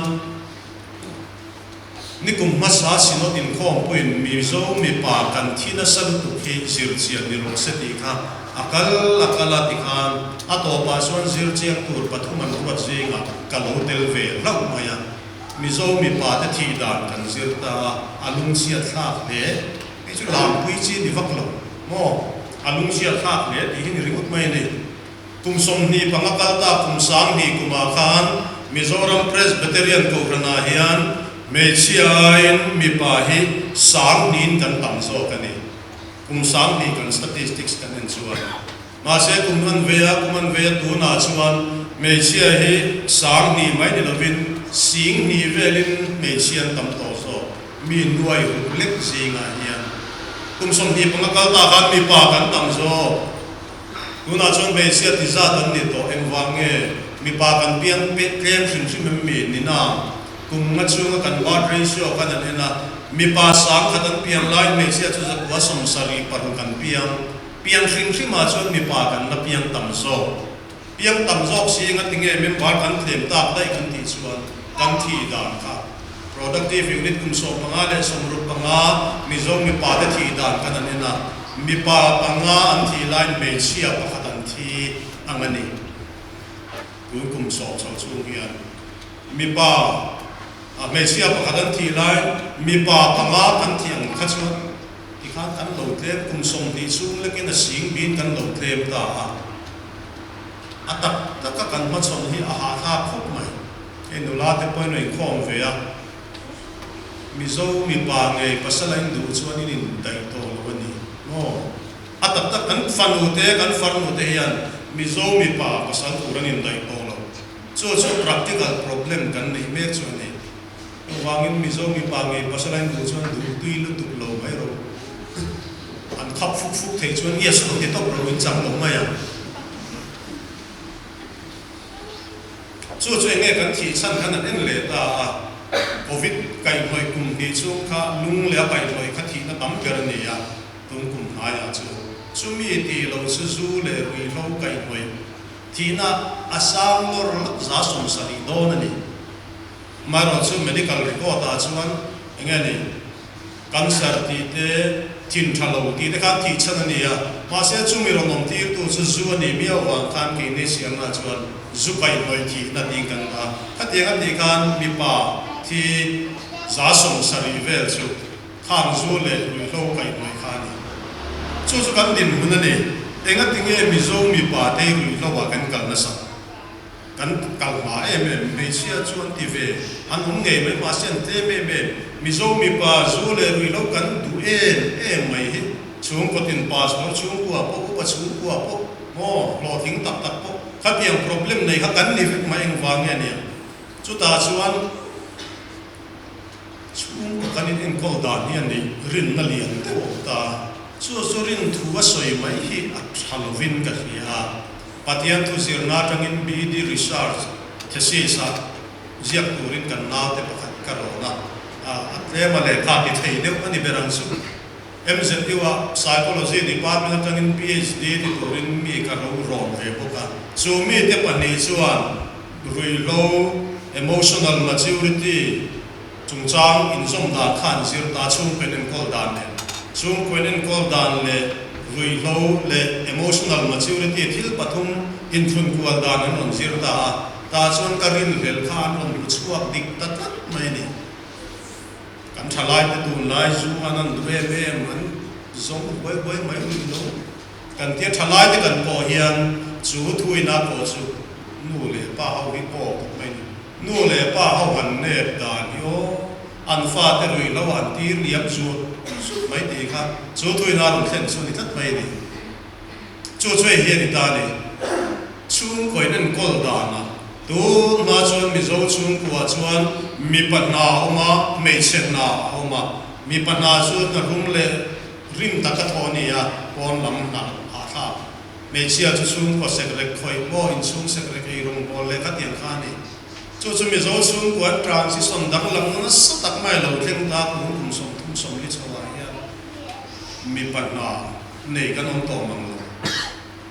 Nikum hmasa Synod inkhawmpuiin Mizo mipa kan thi nasa lutuk hi zirchian ni rawh se tih kha a kal a kal a ti khan a tawpah chuan zirchiang tur pathum an ruat zingah ka lo tel ve hlauh mai a. Mizo mipa te thih dan kan zir ta a, a lungchhiat thlak hle. Hei chu lampui chi ni vak lo maw? A lungchhiat thlak hle tih hi ni ringawt mai a ni. Kum 25 kal ta kum 2000 kumah khan Mizoram Presbyterian Kohhranah hian hmeichhia aiin mipa hi 2000-in kan tam zawk a ni. Kum 2000 kan statistics kan en chuan. Mahse kum an vei a, kum an vei a tunah chuan hmeichhia hi 2000 mai ni lovin 2000 velin hmeichhia an tam tawh zawk. Mi nuai ruk lek zingah hian kum 25 kal ta khan mipa kan tam zawk. Tunah chuan hmeichhia ti zat an ni tawh engvang nge mipa kan piang tlem hrim hrim em mi ni na? Kum nga chhunga kan birth ratio khan an en a, mipa 1000 an piang laiin hmeichhia chu 976 an piang. Piang hrim hrimah chuan mipa kan la piang tam zawk. Piang tam zawk si engatinge member kan tlem tak daih kan tih chuan kan thih dan kha Productive Unit kum 15 leh 65 Mizo mipa te thih dan khan an en a, mipa panga an thih laiin hmeichhia pakhat an thi ang a ni. Tun kum sawm chho chhung hian mipa hmeichhia pakhat an thih laiin mipa panga kan thih ang kha chuan Tikhan kan lo tlem kum 20 chhung lekin a sing bin kan lo tlem ta a. A tak taka kan hmachhawn hi a hahthlak khawp mai. Hei nula te pawhin a inkhawm ve a, Mizo mipa ngei pasal a induh chuan in indaih tawh lo a ni maw? A tak tak kan fanu te kan farnu te hian Mizo mipa pasal tur an indaih tawh lo. Chu chu practical problem kan neih mek chu a ni. Chuvangin Mizo mipa ngei pasal a induh chuan duh tui lutuk lo mai rawh. An khap fuk fuk thei chuan yes lo ti tawp rawh in chang lo mai ang. Chu chu enge kan thih chhan khan an en leh ta a, Covid kaihhnawih kum hnih chhung kha lung leh a kaihhnawih kha thihna tam ber a ni a, tun kum hnaiah chu. Chumi tih lo chu zu leh ruihhlo kaihhnawih thihna a sang lawr lak 70% dawn a ni. Amaherawh chu medical record ah chuan enge ni cancer tih te, thin tha lo tih te khan thih chhan a ni a, mahse chumi rawn awm tirtu chu zu a nih miau vang khan keini siamna chuan zu kaihhnawih thihna tiin kan dah a. Khatiang a tih khan mipa thi 70% vel chu khang zu leh ruihhlo kaihhnawih kha a ni. Chu chu kan dinhmun a ni. Engatinge Mizo mipa te ruihhlo ah kan kal nasa? Kan kal hma em em, hmeichhia chu an ti ve, an awm ngei mai mahse an tlem em em. Mizo mipa zu leh ruihhlo kan duh em em mai hi chhungkaw tin pastor chhungkua pawh upa chhungkua pawh maw hlawhtling tak tak pawh khatiang problem nei kha kan ni vek mai engvang nge nia chutah chuan chhungkaw kan in enkawl dan hi a nih rinna lian deuh awm ta chu chu rin thu a sawi mai hi a tha lovin ka hria. Pathian thu zirna atangin BD Research Thesis a ziak turin kan naute pakhat ka rawn a, a tlem a lehkha ti thei deuh a ni ber ang chu. MZU a Psychology Department atangin PhD ti turin mi ka lo rawn ve bawk a. Chu mite pahnih chuan ruihhlo, emotional maturity, Chungchang inzawm dan kha an zir ta, chhungkaw enkawl dan leh chhungkaw enkawl dan leh ruihhlo leh emotional maturity thil pathum inthlun kual dan an rawn zir ta a, tah chuan ka rinhlelh kha an rawn hmu chhuak dik ta tlat mai a ni. Kan thalaite tunlai zu an an duh em em, an zawng huai huai mai ruihhlo kan tia thalaite kan pawh hian chu thuina pawh chu nu leh pa ho hi pawk mai a ni. Nu leh pa ho han nep dan hi aw, an fate ruihhlo an tir liam zut zut mai tih kha chu thuin a rawn thlen chu a ni tlat mai a ni. Chu chu hei hi a ni ta a ni. Chhungkaw in enkawl danah tun hma chuan Mizo chhungkua chuan mipa hna a awm a, hmeichhe hna a awm a. Mipa hna chu hna rum leh rim taka thawh a ni a, pawn lam hna hahthlak. Hmeichhia chu chhungkaw sekrek khawih maw, inchhung sekrek ei rawngbawl leh khatiang kha a ni. Chu chu Mizo chhungkua an transition danglam nasa tak mai lo thleng ta kum kum 30 40 chho ah hian mipa hna nei kan awm tawh mang lo.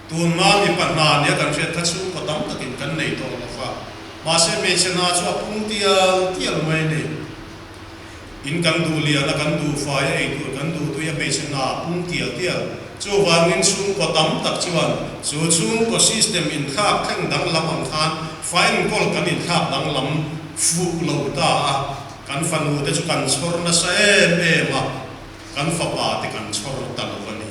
Tunhma mipa hna nia kan hriat kha chhungkaw tam takin kan nei tawh lo va, mahse hmeichhe hna chu a pung tial tial mai a ni. In kan duh lian a, kan duh fai a, eitur kan duh tui a, hmeichhe hna a pung tial tial. Chuvangin chhungkaw tam tak chuan chu chhungkaw system inthlak thleng danglam ang khan fa enkawl kan inthlak danglam fuh lo ta a, kan fanu te chu kan chhawr nasa em em a, kan fapa te kan chhawr ta lo a ni.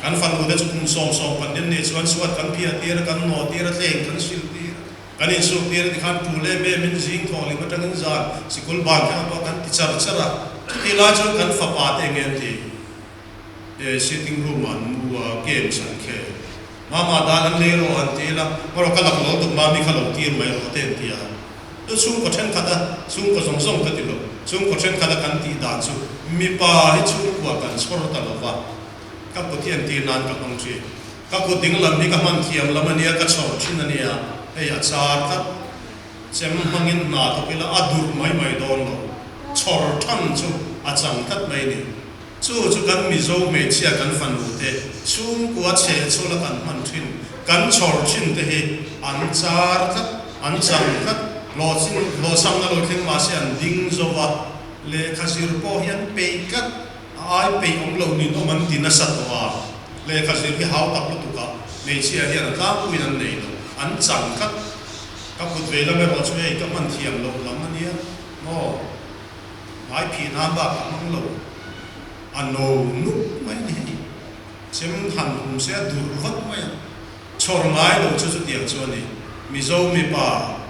Kan fanu te chu kum 75 nih chuan chhuat kan phiah tir a, kan nawh tir a, thleng kan sil tir a, kan insuk tir a tikhan tul em em in zing thawh lim atangin zan sikul ban thleng pawh kan ti char char a, chutih lai chuan kan fapa te eng nge an ti? E sitting room ah an mu a, games an khel. Mama dan an lei rawh an ti ila, marawh ka lak lo tuk mami kha lo tir mai rawh te an ti a. Chu chhungkaw thenkhat a, chhungkaw zawng zawng ka ti lo, chhungkaw thenkhat a kan tih dan chu mipa hi chhungkua kan chhawr ta lo va, ka kut hi an tir nan ka hmang thin. Ka kut ding lam hi ka hman thiam lam a nia, ka chhawr thin a nia, hei a char tlat. Chem hmangin hna thawk ila a durh mai mai dawn lo, chhawr than chu a chang tlat mai ni. Chu chu kan Mizo hmeichhia kan fanu te chhungkua chhe chhawla kan hman thin, kan chhawr thin te hi an char tlat, an chang tlat, hlawhching hlawhchhamna lo thleng mahse an ding zo va, lehkha zir pawh hi an peih tlat, a ai peih awm lo nin awm an ti nasa tawh a, lehkha zir hi hau tak lutuk a, hmeichhia hian a tlangpuiin an nei lo, an chang tlat. Ka kut vei lam erawh chu hei ka hman thiam loh lam a nia maw? Hmai phih nan bak a hmang lo. A no nuk mai ni hei. Chem han hum se a durh vat mai a. Chhawr ngai lo chu chutiang chu a ni. Mizo mipa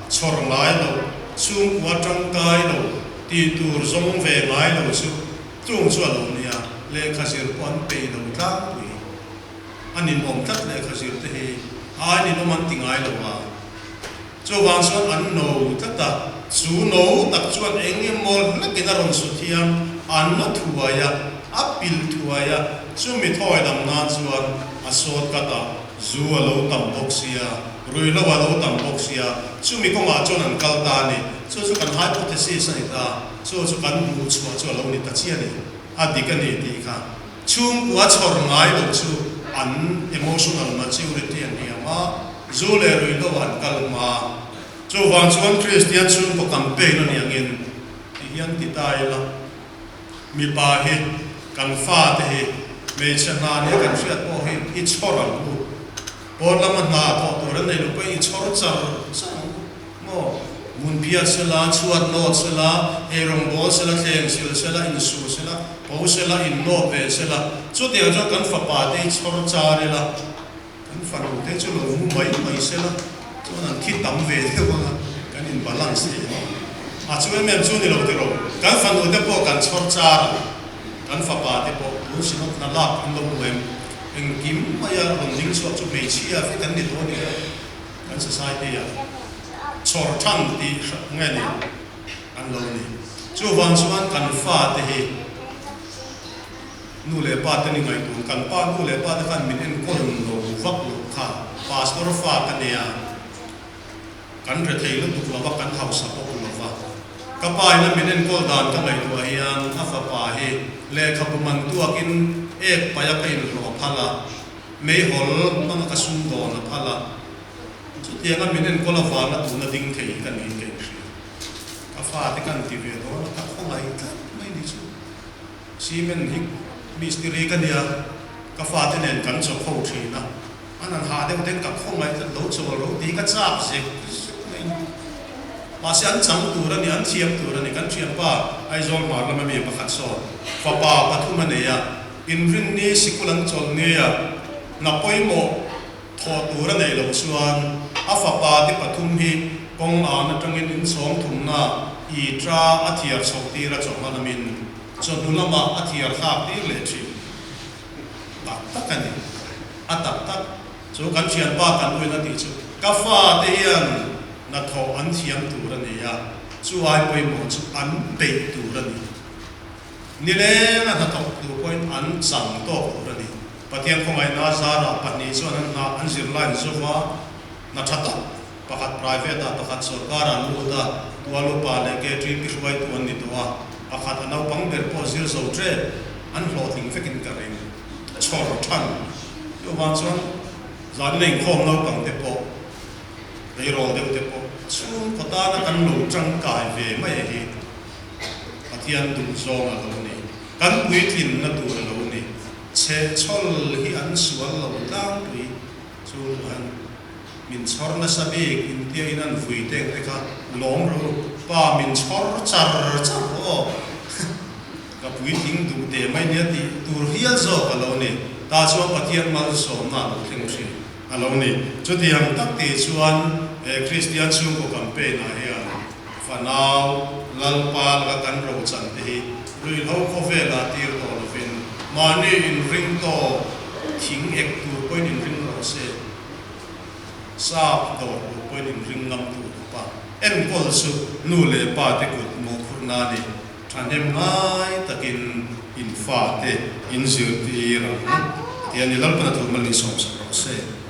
chhawr ngai lo, chhungkua tangkai lo, tih tur zawng ve ngai lo chu tlung chu a lo nia. Lehkha zir pawh an peih lo tlangpui. A ninawm tlat lehkha zir te hi ai ninawm an ti ngai lo a. Chuvang chuan an no tlat a, chu no tak chuan eng emaw hlekin a rawn su thiam, an la thuai a, a pilh thuai a, chumi thawi dam nan chuan a sawt kat a, zu a lo tam bawk sia, ruihlo a lo tam bawk sia, chumi kawngah chuan an kal ta a ni. Chu chu kan hypothesis a ni ta, chu chu kan hmuh chhuah chu a lo ni ta chiah a ni, a dik a ni tih kha. Chhungkua chhawr ngai lo chu an emotional maturity a hniam a, zu leh ruihhlo an kal hma. Chuvang chuan Kristian chhungkaw campaign a nih angin ti hian ti ta ila, mipa hi kan fate hi hmeichhe hna nia kan hriat pawh hi i chhawr ang u. Pawn lama hna thawh tur an nei lo pawhin i chhawr char char ang u. Maw? Mun phiat sela, chhuat nawt sela, eirawng bawl sela, thleng sil sela, insu sela, po sela, innawt ve sela, chutiang chuan kan fapa te hi chhawr char ila, kan fanu te chu lo mu mai mai sela, chuan an thi tam ve deuh anga kan in balance thei ang. A chu em em chu ni lo tiraw, kan fanu te pawh kan chhawr char ang, kan fapa te pawh tun sinawt hna lak an lo hmu em? Engkim maia rawn ding chhuak chu hmeichhia vek an ni dawn ila. Kan society ah chhawr than tih nge ni an lo ni. Chuvang chuan kan fate hi nu leh pa te ni ngaihtuah kan pa nu leh pa te khan min enkawl lo vak lo kha pastor fa ka nia kan rethei lutuk lo va kan hausa bawk lo va. Ka pa in a min enkawl dan ka ngaihtuah hian a fapa hi lehkhabu man tuakin ek paih a ka inhlawh phal a. Meihawl hmanga ka sum dawn a phal a, chutianga min enkawl avanga tuna ding thei hi ka niin ka inhria. Ka fate kan ti ve dawn a, ka khawngaih tlat mai ni chu. Cement hi mistiri ka nia, ka fate nen kan chaw kho thin a, an han hah deuh ten ka khawngaih tlat lo chawl ro tih ka chak zek zek mai ni. Mahse an chang tur a ni, an thiam tur a ni. Kan thianpa Aizawl hmar lama mi pakhat sawn fapa pathum a nei a, Inrinni sikul an chawlh nia hna pawimawh thawh tur a neih loh chuan a fapa te pathum hi kawng an atangin inchhawng thumna i ta a thiar chhoh tir a chawhma lamin chawhnu lamah a thiar thlak tir leh thin. Tak tak a ni. A tak tak chu kan thianpa kan uin a tih chu ka fate hian hna thawh an thiam tur a ni a, chu ai pawimawh chu an peih tur a ni. Nileng a hnathawk tur pawhin an chang tawk tur a ni. Pathian khawngaihna zarah pahnih chuan an hna an zirlai an zauh a, hna tha tak pakhat private ah pakhat sorkar ah an lut a, tual upa leh KTP hruaitu an ni tawh a, pakhat a naupang ber pawh zir zo tep an hlawhtling vekin ka ring. Chhawr than chuvang chuan zan ina inkhawm naupang te pawh eirawl deuh te pawh chhungkaw tana kan lo tangkai ve mai hi. Pathian duh zawng a lo ni. Kan puitlinna tur a lo ni. Chhehchhawl hi an sual lo tlangpui chu an. Min chhawr nasa bik intia in an vui teng te kha lawm rawh u. Pa min chhawr char char rawh aw. Ka puitling duh teh mai nia tih tur hial zawk a lo ni. Tah chuan Pathian malsawmna a lo thleng thin a lo ni. Chutiang tak tih chuan he Kristian chhungkaw campaign ah hian fanau Lalpa laka kan rochan te hi ruihhlo khawvelah tir tawh lovin mahni inring tawk thing ek tur pawhin inring rawh se. Sap dawr tur pawhin inring ngam tur khawp a, enkawl chu nu leh pa te kut mawhphurhna a ni. Thahnem ngai takin in fate in zirtir ang. Tihian i Lalpana thu mal insawmsak rawh se.